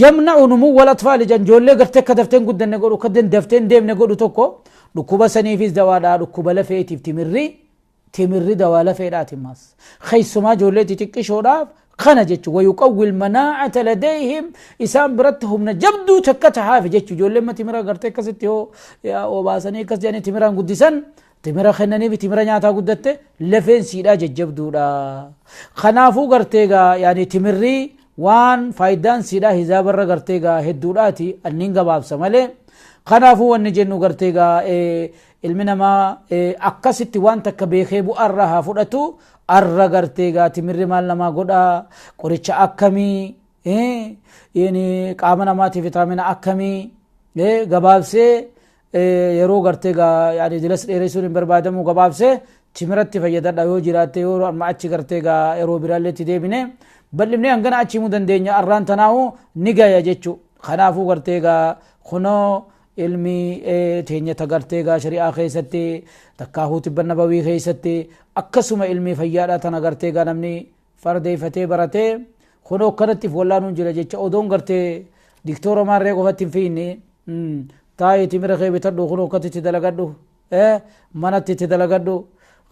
A: yamna'u numuwwal atfaali jedhan ijoollee gartee akka daftee hin guddanne godhu akka daftee hin deemne godhu tokko dhukkuba saniifis dawaadha dhukkuba lafeetiif timirri Timirri dawaa lafeedhaati ammaas. Keessumaa ijoollee xixiqqishoodhaaf kana jechuun wayuqawwil manaa'ata ladayhim isaan biratti humna jabduu takka tahaafi jechuun ijoolleen ma timira gartee akkasitti yoo obaasanii akkas jedhanii timiraan guddisan timira kennaniif timira nyaataa guddatte lafeen siidhaa jajjabduudha. Kanaafuu gartee gaa yaani timirri waan faayidaan siidhaa hizaabarra gartee gaa hedduudhaati anniin gabaabsa malee. Kanaafuu wanni jennu gartee gaa Ilmi namaa akkasitti waan takka beekee bu'aa irraa haa fudhatu. Arra gartee gaa timirri maal namaa godhaa? Qoricha akkamii? Qaama namaatiif vitaamina akkamii? Gabaabsee yeroo gartee gaa yaani dilas dheeressuun hin barbaadamu gabaabsee timiratti fayyadadha yoo jiraatte yoo amma achi gartee gaa yeroo biraallee itti deebine bal'ifnee hangana achi himuu dandeenya arraan tanaahu ni gaya jechuu. Kanaafuu gartee gaa kunoo Ilmi teenya ta gartee gaa shari'aa keessatti takkaahuu tibba nabawii keessatti akkasuma ilmii fayyaadhaa tana gartee gaa namni fardeeffatee baratee kunoo akkanatti if wallaanuun jira jecha odoon gartee diktoora maarree qofatti hin fiinne taa'ii timira kee bitadhu kunoo akkatti itti dalagadhu manatti itti dalagadhu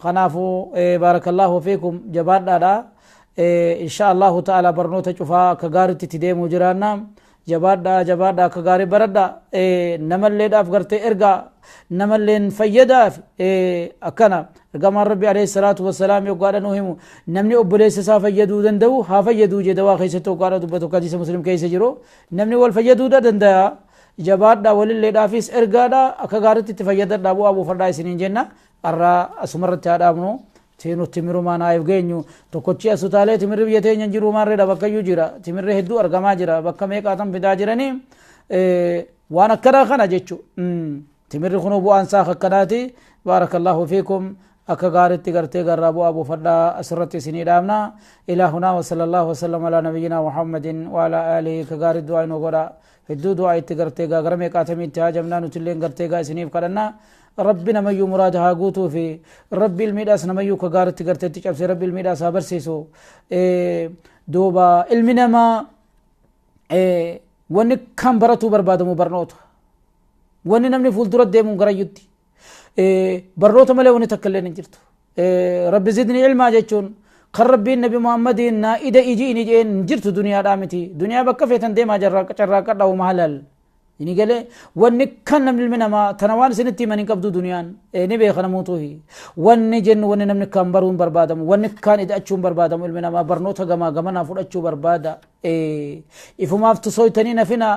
A: kanaafuu baarakallaahu fiikum jabaadhaadha insha allahu ta'ala barnoota cufaa akka gaaritti itti deemuu jiraanna Jabaadhaa jabaadhaa akka gaarii baradhaa namalleedhaaf gartee ergaa namalleen fayyadaaf akkana ergamaan rabbi alayhi salaatu wassalaam yoggaadha nuu himu namni obboleessa isaa fayyaduu danda'u haa fayyaduu jee dawaa keessatti yoggaadha dubbatu akka hadiisa muslim keessa jiru namni wal fayyaduudha danda'a jabaadhaa walilleedhaafis ergaadha akka gaariitti itti fayyadadhaa bu'aa buufadhaa isiniin jenna Arra asumarratti haa dhaabnu. Tiinu timirumaan haa if geenyu. Tokkochi as utaalee timirri biyya teenya hin jiru maarreedha bakkayyuu jira. Timirri hedduu argamaa jira. Bakka meeqaatan fidaa jiranii waan akkanaa kana jechu. Timirri kunuu bu'aan isaa akkanaati. Baarakallaahu fiikum. Akka gaaritti gartee garraa bu'aa buufadhaa asirratti isinii dhaabna. Ilaa hunaa wa sallallahu wa sallam alaa nabiyyinaa Muhammadin wa alaa aalihi ka gaarii du'aa inuu godha. Hedduu du'aa itti gartee gaa gara meeqaatamii itti haajamnaa nutilleen gartee gaa isiniif kadhanna. Rabbi namayyuu muraada haa guutuufi rabbi ilmiidhaas namayyuu ka gaaritti garteetti cabsee rabbi ilmiidhaas haa barsiisu duuba ilmi namaa wanni kan baratuu barbaadamu barnoota wanni namni fuuldura deemuun garayyutti barnoota malee wanni takka illee hin jirtu rabbi zidni ilmaa jechuun kan rabbiin nabi muhammadiin naa ida iji ini jeen hin jirtu duniyaadhaa miti duniyaa bakka feetan deemaa carraaqadhaa uma halal Ini galee wanni kan namni ilmi namaa tana waan isinitti himan hin qabdu duniyaan ni beeka namuutuuhi. Wanni jennu wanni namni kan baruu hin barbaadamu wanni kaan ida'achuu hin barbaadamu ilmi namaa barnoota gamaa gamanaa fudhachuu barbaada. Ifumaaf tusooytanii nafina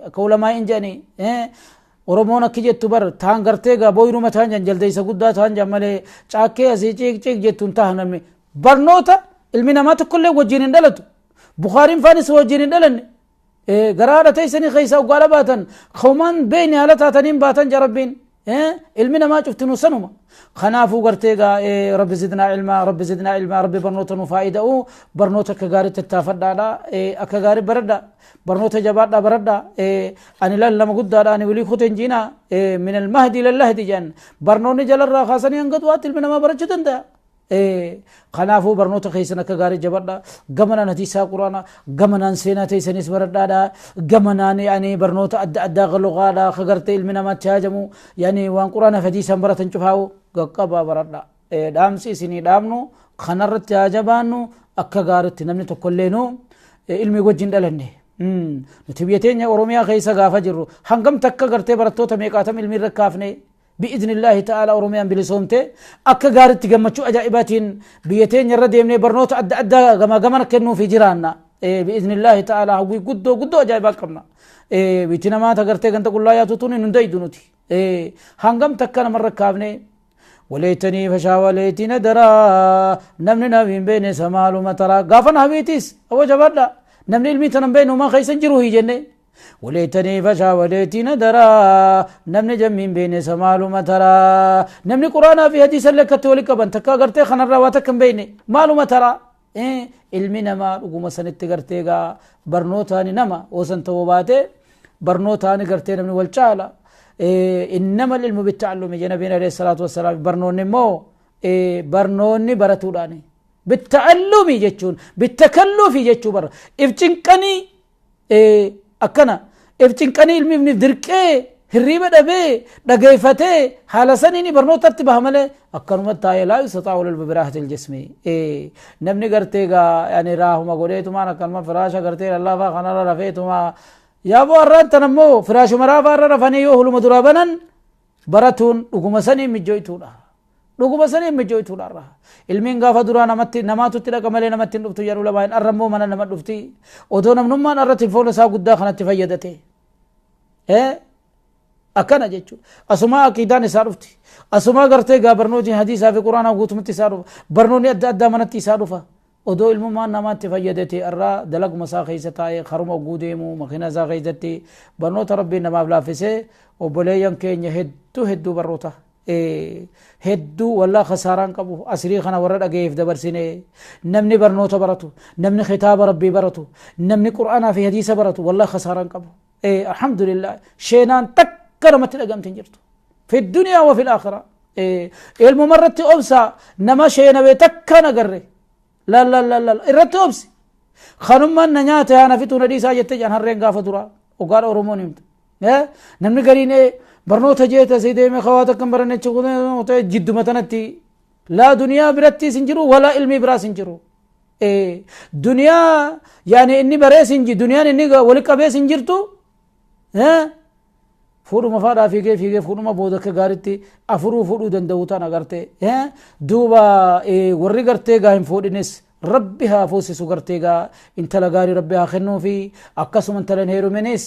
A: akka ulamaa hin jedhani. Oromoon akki jettu bar taan gartee gaa booyiruma taan jan jaldeessa guddaa taan jan malee caakkee asii ciiq ciiq jettu hin tahan namni. Barnoota ilmi namaa tokkollee wajjin hin dhalatu. Bukaariin faanis wajjin hin dhalanne. Garaa haadha teessanii keessaa oggaadha baatan kaumaan beeyne haala taataniin baatan ja rabbiin ilmi namaa cuftinuu sanuma kanaafuu gartee gaa rabbi zidnaa ilmaa rabbi zidnaa ilmaa rabbi barnoota nu faayida'u barnoota akka gaarii tattaafadhaadha akka gaarii baradha barnoota jabaadha baradha ani laal nama guddaadha ani wilii kuteen jiina min almahdi ila lahdi jedhan barnoonni jalarraa kaasanii hanga du'aatti ilmi namaa barachuu danda'a. Kanaafuu barnoota keessan akka gaarii jabadha. Gamanaan hadiisaa quraana, gamanaan seenaa teessanis baradhaadha. Gamanaan yani barnoota adda addaa lugaadha ka gartee ilmi namaatti haajamu yani waan quraana fi hadiisaan baratan cufaa'u qaqqabaa baradha. Dhaamsi isinii dhaamnu kanarratti haa jabaannu akka gaaritti namni tokkolleenu ilmi wajjin dhalanne. Nuti biyya teenya Oromiyaa keessa gaafa jirru hangam takka gartee barattoota meeqaatam ilmi irra kaafne bi'izni Illaahi ta'ala Oromiyaan bilisoomte akka gaaritti gammachuu ajaa'ibaatiin biyya teenya irra deemnee barnoota adda addaa gamaa gamana kennuufi jiraanna. Bi'izni Illaahi ta'ala hawwii guddoo guddoo ajaa'ibaa qabna. Biyyi namaa tagartee ganda qullaa yaatu tun hin hundaydu nuti. Hangam takka namarra kaafne waleetanii fashaa waleetii na daraa namni naaf hin beekne samaaluma taraa gaafa na habiitis awwa jabaadha namni ilmii tana hin beekne homaa keessa hin jiru hii jenne waleetanii fashaa waleetii na daraa namni jammi hin beekne samaaluma taraa namni quraanaa fi hadiisa illee akkatti wali qaban takka gartee kanarraa waa takka hin beekne maaluma taraa ilmi namaa dhuguma sanitti gartee gaa barnootaani nama osan ta'uu baate barnootaani gartee namni wal caala innama ilmu bitta'allumi jedhe nabiin alayhi salaatu wassalaam barnoonni immoo barnoonni baratuudhaani bitta'allumi jechuun bittakalluufi jechuu bara if cinqanii akkana if cinqanii ilmi ifniif dirqee hirriiba dhabee dhageeffatee haala saniin barnootatti baha malee akkanumatti taa'ee laa yustaxaa'u lil biraahati ljismi namni gartee gaa yani raahuma godheetumaan akkanuma firaasha gartee lallaafaa kanarra rafeetuma yaaboo har'aan tan ammoo firaashuma raafaa irra rafanii yoo huluma duraa banan baratuun dhuguma saniin mijjooytuudha. Dhuguma saniin mijjooytuudha har'a. Ilmiin gaafa duraa namatti namaatu itti dhaqa malee namatti hin dhuftu jedhu lamaan har'a immoo mana nama dhufti. Odoo namnummaan har'a tilfoona isaa guddaa kanatti fayyadate. Akkana jechuudha. Asumaa aqiidaan isaa dhufti. Asumaa gartee gaa barnootni hadiisaa fi quraanaa guutumatti isaa dhufa. Barnoonni adda addaa manatti isaa dhufa. Odoo ilmummaan namaatti fayyadate irraa dalaguma isaa keessa taa'ee karuma ogguu deemu makiina isaa keessatti barnoota rabbiin namaaf laaffisee obboleeyyan keenya hedduu hedduu barnoota hedduu wallaa kasaaraan qabu asrii kana warra dhagayeef dabarsine namni barnoota baratu namni kitaaba rabbii baratu namni qur'aanaa fi hadiisa baratu wallaa kasaaraan qabu alhamdulillah sheenaan takka namatti dhagamte hin jirtu fi duniyaa wa fil aakhira ilmuma irratti obsa nama sheenawee takka nagarre laal laal laal laal irratti obsi kanummaan na nyaate haa na fixuu na dhiisaa jette jedhan harreen gaafa duraa ogaadha oromoon himtu namni gariin barnoota jeeta si deeme kawaa takka hin baranne jidduma tanatti laa duniyaa birattis hin jiru walaa ilmii biraas hin jiru duniyaa yaani inni barees hin jiru duniyaan inni wali qabees hin jirtu fuudhuma faadhaa fiigee fiigee fuudhuma booda akka gaaritti afuruu fuudhuu danda'u tan agartee duuba warri gartee gaa hin fuudhines rabbi haa fuusisu gartee gaa intala gaarii rabbi haa kennuufi akkasuma intala hin heeruminis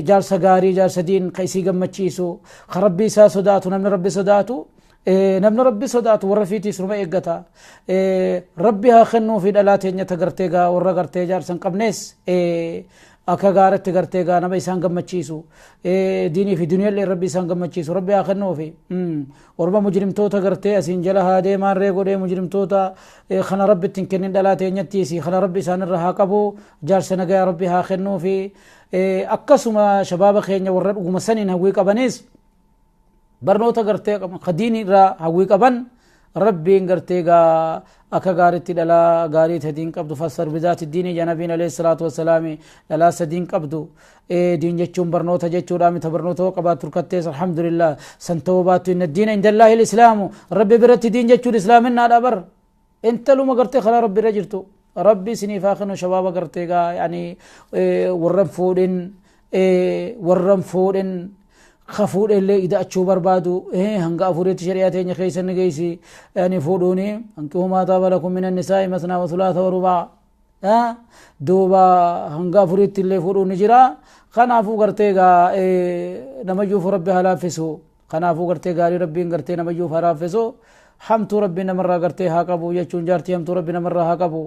A: jaarsa gaarii jaarsa diin ka isii gammachiisu ka rabbi isaa sodaatu namni rabbi sodaatu namni rabbi sodaatu warra fiitiis numa eeggata rabbi haa kennuufi dhalaa teenya ta gartee gaa warra gartee jaarsa hin qabnes akka gaaratti gartee gaa nama isaan gammachiisu diinii fi duniyallee rabbi isaan gammachiisu rabbi haa kennuufi orma mujrimtoota gartee asiin jala haa deemaan ree godhee mujrimtoota kana rabbi ittiin kennin dhalaa teenyattiisi kana rabbi isaan irra haa qabu jaarsa nagayaa rabbi haa kennuufi akkasuma shabaaba keenya warra dhuguma saniin hawwii qabanis barnoota gartee qaban ka diinii irraa hawwii qaban rabbiin gartee gaa akka gaaritti dhalaa gaarii tadiin qabdu fassar bizaati diinii ja nabiin alayhi salaatu wassalaami dhalaa sadiin qabdu diin jechuun barnoota jechuudha mita barnoota hoo qabaattu hirkattees alhamdulillah san ta'uu baattu inna diina indallaahi islaamu rabbi biratti diin jechuun islaaminaadha bar intaluma gartee karaa rabbi irra jirtu rabbi isiniif haa kennu shabaaba gartee gaa yani warran fuudhin warran fuudhin ka fuudhe illee ida'achuu barbaadu hanga afuriitti shari'aa teenya keessa ni geessi yani fuudhuuni hanqihuu maa taaba lakum min annisaa'i masnaa wa sulaasa wa rubaa duuba hanga afuriitti illee fuudhuun ni jira kanaafuu gartee gaa namayyuufu rabbi haa laaffisu Kanaafuu gartee gaarii Rabbiin gartee namayyuuf haa laaffisu hamtuu Rabbiin namarraa gartee haa qabu jechuun jaartii hamtuu Rabbi namarraa haa qabu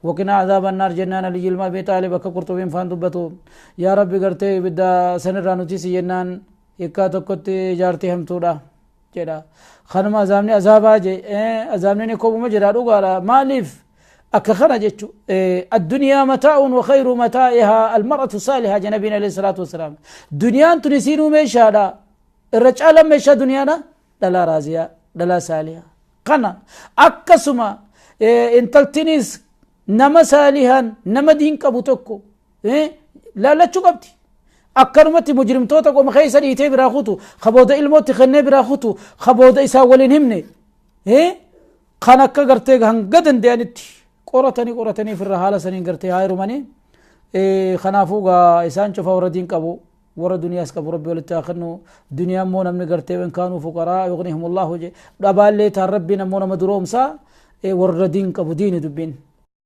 A: waqinaa azaaba annaar jennaan Aliyyi ilma Abii Xaalib akka Qurxubiin faan dubbatu yaa Rabbi gartee ibidda sanirraa nuti si jennaan hiikkaa tokkotti jaartii hamtuudha jedha kanuma azaabni azaabaa je azaabni ni kobuma jira dhugaadha maaliif akka kana jechu addunyaa mataa'uun wa khayru mataa'ihaa almar'atu saalihaa je nabiin alayhi salaatu wasalaam duniyaan tun isiinuu meeshaadha irra caalaan meeshaa duniyaadha dhalaa raaziyaa dhalaa saalihaa Kana akkasuma intaltinis nama saalihaan, nama diin qabu tokko laallachuu qabdi. Akkanumatti mujrimtoota qoma keessa dhiitee biraa kutu, ka booda ilmootti kennee biraa kutu, ka booda isaan waliin himne, kan akka gartee hanga danda'anitti qoratanii qoratanii ofirra haala saniin gartee haa heerumanii. Kanaafuu gaa isaan cufa warra diin qabu, warra duniyaas qabu Rabbi walitti haa kennu. Duniyaa immoo namni gartee in kaanuu fuqaraa yugnihumullahu je, dhabaallee taan Rabbiin ammoo nama duroomsaa, warra diin qabu diini dubbiin.